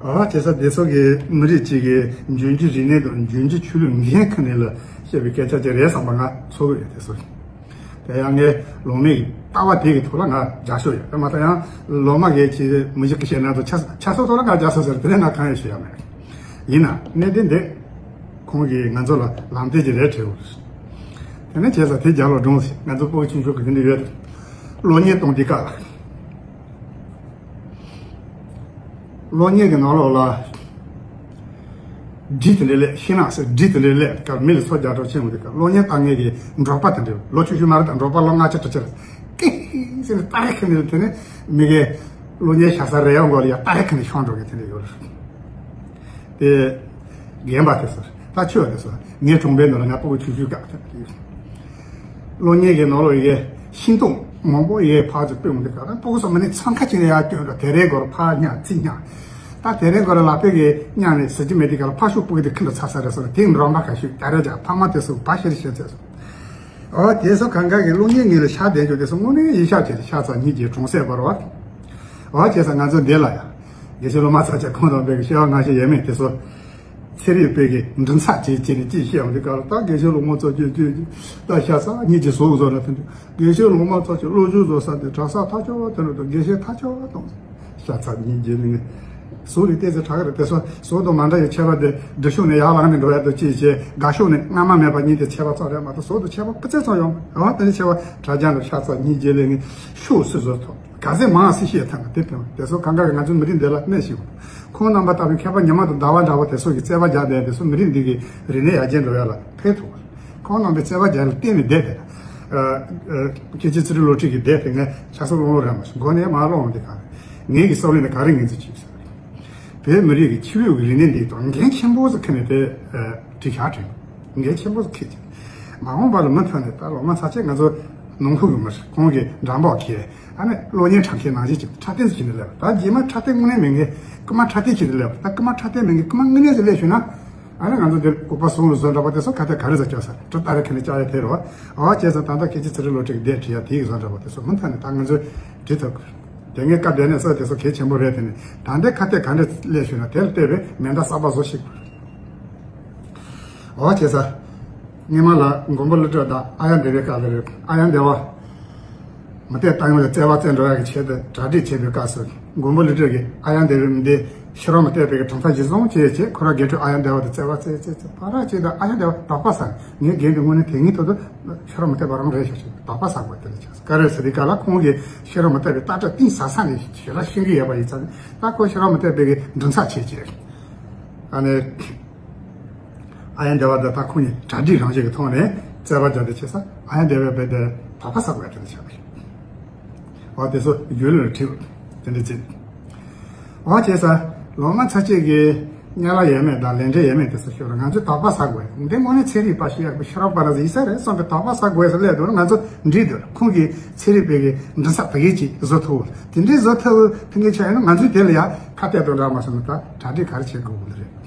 ཨོ་བྱས་ཙང་འདི་ཚོ་གི་མི་རིགས་གཅིག་གི་འབྱུང་འགྱུར་རིག་གནས་དང་འབྱུང་འགྱུར་ཆོས་ལུགས་འགན་འཁུར་མཁན་ལ་བཤད་པའི་སྐད་ཆ་ཅིག་རེད་བསམ་པ་ང་ཚོར་གི་ཡོད། དེ་ཚོ། དེ་ཡང་ངས་ལོང་མེད་ཀྱི་ལྟ་བ་དེ་གི་ཐོག་ལ་ང་རྒྱབ་སྐྱོར་ཡོད། དེ་མ་གཏོགས་ཡང་ལོ་མ་གི་ཆེ་མི་ཞིག་གི་བཤད་ན་ཚོ་ཆ་ཆ་སོགས་ཐོག་ལ་ང་རྒྱབ་སྐྱོར་ཟེར་དེ་ནས་ང་གང་ཡང་ཞུ་ཡ་མེད། ཡིན་ན་གནད་དོན་འདི་ཁོང་གིས་ང་ཚོ་ལ་ལམ་སྟོན་ཅིག་རེད་བྲིས་འོ། དེ་ནས་བྱས་ཙང་དེ་རྒྱབ་ལ་སྒྲུང་ཟེར། ང་ཚོ་སྤོ་བོ་ཆུང་ཆུང་གི་དེ་འདྲ་ཡོད། གློག་བརྙན་གཏོང་དུས་སྐབས་ལ། གློག་བརྙན་གྱི་ནང་ལོགས་ལ། འབྲི་དེ་འདྲ་ལས་ཤིང་ནགས་སུ་འབྲི་དེ་འདྲ་ལས་ཀ་མི་ལ་སོ་རྒྱག་གྲབས་ཆེན་མོ་དེ་ཀ་གློག་བརྙན་ལྟ་མཁན་གྱི་འབྲོག་པ་དེ་འདྲ་ལོ་ཆུང་ཆུང་མ་རེད། ད་འབྲོག་པ་ལོ་ལྔ་བཅུ་དྲུག་ཅུ་རེད། ཏེ་ཟེར་ནས་ལྟ་རེ་ཁ་ནས་དེ་ནས་མི་གའི་གློག་བརྙན་ཤ་ས་རེ་ཡང་མགོ་ལ་ཡ་ལྟ་རེ་ཁ་ནས་ཤོང་འགྲོ་གི་དེ་འདྲ་ཡོད་རེད། དེ་རྒན་པ་དེ་ཚོ་ད་ཆོས་དེ་ཚོ་ངའི་གྲོང་པའི་ནང་ལ་ང་སྤུ་གུ་ཆུང་ཆུང་སྐབས་དེ་གློག་བརྙན་གྱི་ནང་ལོགས་ཡི་གེ་ཤིང་སྡོང་མང་པོ་ཡི་གེ་ཕར་ཚུར་སྤུངས་འདུག་ག་ད་སྤུ་གུ་ཚོ་མི་ནི་འཚང་ཁ་བྱས་ནས་ཡར་བསྐྱོན་འགྲོ། དེ་རེ་སྐོར་ཕར་བསྙག་ཚིག་བསྙག་ད་དེ་རེ་སྐོར་ལ་ལག་པས་ཀྱི་བསྙག་ནས་ཟེར་གྱི་མེད་དེ་ག་ལ་ཕར་ཤོག་སྤུ་གུ་དེ་ཁྱི་ལ་ཚ་ས་རེད་ཟེར་ནས་དེ་འགྲམ་པ་ཁ་ཤུགས་རྒྱག་རེ་རྒྱག་ཕ་མ་དེ་ཚོ་ཕར་ཤེར་ཤེར་ཚེ་སོང་། ཨོ་དེ་ཚོ་གང་ག་གི་གློག་བརྙན་ངོས་ལ་ཤར་བསྡད་རྒྱུ་དེ་ཚོ་དངོས་གནས་ཡིད་ཤར་བྱས་ཤར་ཚ་གཉིས་ཀྱི་གྲོང་གསེབ་བར་བ། ཨོ་བྱས་ཙང་ང་ཚོ་འདི་ལ་ཡ། དགེ་བཤེས་སློབ་མ་ཚ་ཆེ་ཁོང་དང་བོད་ཀྱི་སྐྱེ་བ་སྔ་ཕྱི་ཡས་མས་དེ་ཚོ། ཚན་རིག་པའི་གི་མགྲིན་ཚབ་བྱེད་བྱེད་ནས་ཅིག་བཤད་འོང་དུས་སྐབས་ལ་ད་དགེ་བཤེས་སློབ་མ་ཚོ་ཅིག་ཅིག་ཅིག་ད་ཤ་ཚ་གཉིས་ཀྱི་ཟོག་བཟོ་ན་ཕན་ཚུན་དགེ་བཤེས་སློབ་མ་ཚོ་ཅིག་བློ་ཆུང་བཟོ་ས་དེ་གྲྭ་ས་ཐག་ཆོད་དེ་འདྲ་དང་དགེ་བཤེས་ཐག་ཆོད་དང་ཤ་ཚ་གཉིས་ཀྱི་ནི་ཟོག་ལས་བལྟས་ཚེ་དྲག་གི་རེད། དེ་ཚོ་ཟོག་དང་མ་འདྲ་བའི་ཁྱད་པར་དེ་འབྲི་ཤོག་ནས་ཡར་ལངས་ནས་འགྲོ་ཡ་དང་ཅིག་བྱས་དགའ་ཤོག་ནས་སྔ་མ་མེད་པ་གཉིས་དེ་ཁྱད་པར་ཙམ་རེད་མ་གཏོགས་ཟོག་དང་ཁྱད་པར་སྤུ་ཙམ་ཙམ་ཡོང་མ་རེད། དེ་ནི་ཁྱད་པར་དྲག་རྐྱང་དང་ཤ་ཚ་གཉིས་ཀྱི་ལས་ནི་ཤོག་སུ་བཟོ་ཐུབ། ག་ཚད་མང་སྲིད་ཤེས་ཐབས་ན་དེ་ཕན་པ་དེ་ཚོ་གང་ག་གི་ང་ཚོའི་མི་རིགས་འདི་ལ་གནས་ཤིག་ཁོང་རྣམ་པ་ལྟ་བུའི་མཁས་པ་ཉི་མ་དང་ཟླ་བ་འདྲ་བོ་དེ་ཚོ་གི་རྩོད་པ་རྒྱག་བསྡད་དེ་ཚོ་མི་རིགས་འདི་གི་རིག་གནས་ཡར་རྒྱས་འགྲོ་ཡ་ལ་ཕན་ཐོགས། ཁོང་རྣམ་པའི་རྩོད་པ་རྒྱག་ལ་བརྟེན་ནས་བསྡད་དེ། སྐད་ཆ་ཚིག་རིགས་བློ་ཁྲིད་ཀྱི་བསྡད་དེ་ངས་ཆ་ཚང་བློ་རན་པ་ཞིག་མགོ་ནས་མ་ལོང་འདི་ག་ངེད་ཀྱི་བསམ་བློ་ནས་ག་རེ་ངེས་འཛིན་བྱེད་ཟེར། བོད་མི་རིགས་ཀྱི་ཆོས་ལུགས་ཀྱི་རིག་གནས་འདི་དང་འགན་ཆེན་པོ་ཟིག་ཁུར་ནས་དེ་བྲིས་ཤག་བྲིས། འགན་ཆེན་པོ་ཟིག་འཁྱེར་ཅིག་མ་འོངས་པ་ལ་མུ་མཐུད་ནས་ད་ལོ་མ་ཚ་ཆེ་ང་ཚོ་ནང་ཁུལ་གྱི་མི་རེད། ཁོང་གི་འགྲམ་པ་འཁྱེར་ཨ་ནི་གློག་བརྙན་འཁྲབ་མཁན་ནང་བཞིན་ཅིག་འཁྲབ་སྟོན་ཟིག་བྱས་ནས་སླེབས། ད་རྗེས་མ་འཁྲབ་སྟོན་དངོས་གནས་མེད་མཁན་རྐུ་མ་འཁྲབ་སྟོན་བྱས་ནས་སླེབས། ད་རྐུ་མ་འཁྲབ་སྟོན་མེད་མཁན་རྐུ་མ་དངོས་གནས་ཟིག་སླེབས་བྱུང་ན་ཨ་ནི་ང་ཚོ་འདིར་ལྐུགས་པ་བཟུང་ལ་བཟོ་འདྲ་པོ་དེ་ཚོ་ཁ་གཏད་ག་རེ་ཟེར་སྐྱོ་ས་གྲི་སྟ་རེ་ཁ་ནས་བཅག་ཡ་དེ་རེད་བ། ཨ་བྱས་ཙང་ད་ལྟ་སྐད་ཆ་ཚིག་རིགས་བློ་གྲོས་ཀྱི་སྡེ་བྲིས་ཡ་དེ་ཡི་བཟོ་འདྲ་པོ་དེ་ཚོ་མུ་མཐུད་ནས་ད་ང་ཚོས་བྲིས་ཐུབ་དགོས། དེ་སྔའི་སྐབས་དེ་ནས་ས་དེ་ཚོ་གལ་ཆེན་པོ་རེད། དེ་ནས་ད་ལྟའི་ཁ་གཏད་ག་འདྲ་སླེབས་བྱུང་ན་དེ་ལ་བལྟས་པའི་མེ་མདའ་གསར་པ་བཟོ་ཤེས་དགོས། འོ་བྱས་ཙང་། སྔོན་མ་ལ་མགོན་པོ་ཀླུ་སྒྲུབ་དང་ཨཱརྱ་དེ་བའི་སྐབས་ལ་རེད། ཨཱརྱ་དེ་བ། མུ་སྟེགས་རྟ་དབང་ལ་རྩོད་པ་རྩོད་འགྲོ་ཡག་གི་ཆེད་དུ་གྲ་སྒྲིག་བྱེད་པའི་སྐབས་སུ་མགོན་པོ་ཀླུ་སྒྲུབ་ཀྱིས་ཨཱརྱ་དེ་བའི་མི་སྡེ་ཤེས་རབ་མུ་སྟེགས་པའི་གྲུབ་མཐའ་གཞིར་བཟུང་བྱས་བྱས་ཁོ་རང་དགེ་ཕྲུག་ཨཱརྱ་དེ་བ་དང་རྩོད་པ་རྩོད་རྩོད་རྩོད་ཕར་ར་བྱས་དང་ཨཱརྱ་དེ་བ་དོགས་པ་ཟ་ནས་ངའི་འགན་དེ་དངོས་གནས་དེ་སྔའི་ཐོག་ཏུ་ཤེས་རབ་མུ་སྟེགས་པ་རང་རེད་ཤག་ཅེས་དོགས་པ་ཟ་དགོས་དེ་ལ་ཆགས་སོང་། ག་རེ་ཟེར་དུས་སྐབས་ལ་ཁོང་གིས་ཤེས་རབ་མུ་སྟེགས་པའི་རྟ་ཁྲ་གཏིང་ཟབ་ས་ནས་ཞེ་དྲག་ཤེས་ཀྱི་ཡོད་པ་ཡིན་ཙང་ད་ཁོ་ཤེས་རབ་མུ་སྟེགས་པའི་གི་མགྲིན་ཚབ་བྱས་བྱས། ཨ་ནི། ཨཱརྱ་དེ་བ་དང་ད་ཁོང་གཉིས་གྲ་སྒྲིག་རང་བཞིན་གྱི་ཐོག་ནས་རྩོད་པ་རྒྱག་དེ་བྱས་ཙང་ཨཱརྱ་དེ་བས་རྦད་དེ་དོགས་པ་ཟ་དགོས་དེ་འདྲ་ཆགས་པ་རེད། འོ་དེ་ཚོ་རྒྱུན་ལ་བྲིས་དེ་འདྲ་བྱས། འོ་བྱས་ཙང་ལོ་མ་ཚ་ཆེ་གི་དམྱལ་བ་ཡས་མས་དང་ལས་འབྲས་ཡས་མས་དེ་ཚོ་ཤོད་ར་ང་ཚོས་དོགས་པ་ཟ་དགོས། འདི་དངོས་གནས་ཚན་རིག་པ་ཞིག་ཡག་པོ་ཤེས་རབ་པ་ར་ཟིག་ཡིན་ས་རེད་བསམ་པའི་དོགས་པ་ཟ་དགོས་ཟེར་སླེབས་འདུག་ང་ཚོ་འདྲིས་འདུག་ཁོང་གིས་ཚན་རིག་པའི་གི་མགྲིན་ཚབ་དེ་གས་ཅིག་བཟོ་ཐུབ། དེ་འདྲའི་བཟོ་ཐུབ་ཕན་གི་ཆ་ཡིན་ན་ང་ཚོས་དེ་ལ་ཡ་ཁ་གཏད་དུ་འདྲ་མ་སོང་ན་ད་གྲ་སྒྲིག་ག་རེ་བྱེད་དགོས་གི་རེད།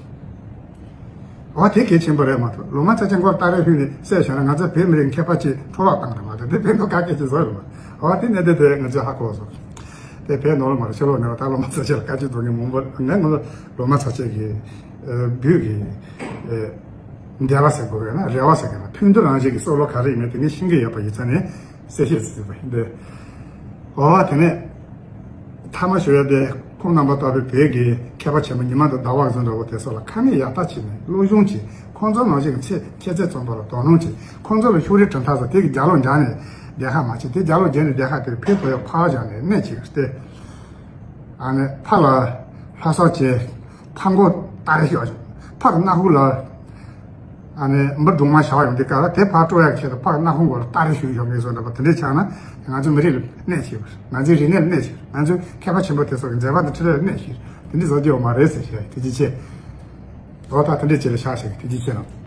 འོ་དེ་གལ་ཆེན་པོ་རེད་མ་གཏོགས་ལོ་མ་ཚ་ཆེན་ཁོར་ལྟ་རེ་ཕུལ་ནས་བསད་བཞག་ན་ང་ཚོ་བོད་མི་རིགས་མཁས་པ་ཅིག་འཕྲོ་བརླག་བཏང་རེད་མ་གཏོགས་དེ་ཕན་ཐོགས་ག་གེ་ཅིག་བཟོ་རེད་མ། འོ་དེ་གནད་དོན་དེ་ང་ཚོས་ཧ་གོ་སོང་། དེ་བོད་ནང་ལ་མ་རེད་ཕྱི་ལོགས་ནས་ད་ལོ་མ་ཚ་ཆེན་ལ་བཀའ་ཆོས་གཏོང་མཁན་མང་པོ་ང་ང་ལོ་མ་ཚ་ཆེན་གྱི་བོད་ཀྱི་འདས་པ་ཟེར་དགོས་ཡོད་ན་རེ་བ་ཟེར་དགོས་ན་ཕུགས་འདུན་རང་བཞིན་གྱི་བསམ་བློ་ག་རེ་ཡིན་མིན་དེ་ངས་ཤེས་ཀྱི་ཡོད་པ་ཡིན་ཙང་ནས། གསལ་བཤད་ཞུས་པ་ཡིན་ཏེ། འོ་དེ་ནས་ཐ་མ་ཞུ་ཡ་དེ་ཁོང་རྣམ་པ་ལྟ་བུའི་བོད་ཀྱི་མཁས་པ་ཆེན་པོ་ཉི་མ་དང་ཟླ་བ་བཟོ་འདྲ་བོ་དེ་ཚོ་ལ་ཁ་མིག་ཡར་ལྟ་བྱས་ནས་སློབ་སྦྱོང་བྱས། ཁོང་ཚོ་ནང་བཞིན་གྱི་ཚེ་ཁྱེད་ཚོའི་རྩོམ་པ་ལ་དོ་སྣང་བྱས། ཁོང་ཚོ་ལ་ཕྱོགས་རིས་གྲུབ་མཐའ་སོགས་དེ་གི་རྒྱབ་ལོག་འཇགས་ནས་བསྡད་ཁ་མ་བྱེད། དེ་རྒྱབ་ལོག་བརྒྱབ་ནས་བསྡད་ཁ་དེར་ཕན་ཐོགས་ཡོད་ཕར་བཞག་ནས་གནས་བྱས་ཏེ། ཨ་ནི་ཕ་ལ་ལྷ་ས་བྱས། ཕ་མགོ་སྟ་རེ་ཤོག་ཕ་གི་སྣ་ཁུག་ལ། ཨ་ནི་འབུ་སྦྲང་མ་བྱ་བ་ཡོང་དུས་སྐབས་ལ་དེ་ཕར་སྤྲོ་ཡག་ཆེད་དུ་ཕར་སྣ་ཁུང་སྒོ་ལ་སྟ་རེ་ཞིག་ཡོང་གི་བཟོ་འདྲ་པོ་དེ་འདྲས་ཆགས་ན། ང་ཚོའི་མི་རིགས་ལ་གནོད་བྱེད་པ། ང་ཚོའི་རིག་གནས་ལ་གནོད་བྱེད། ང་ཚོའི་མཁས་པ་ཆེན་པོ་དེ་ཚོ་གི་མཛད་པ་དང་འཕྲིན་ལས་ལ་གནོད་བྱེད། དེ་འདྲས་བཟོ་རྒྱུ་ཡོད་མ་རེད་ཟེར་བཤད། ཐུགས་རྗེ་ཆེ། ད་ལྟ་དེ་འདྲས་བྱས་ལ་ཤག་ཤག་ཐུགས་རྗེ་ཆེ་གནང་།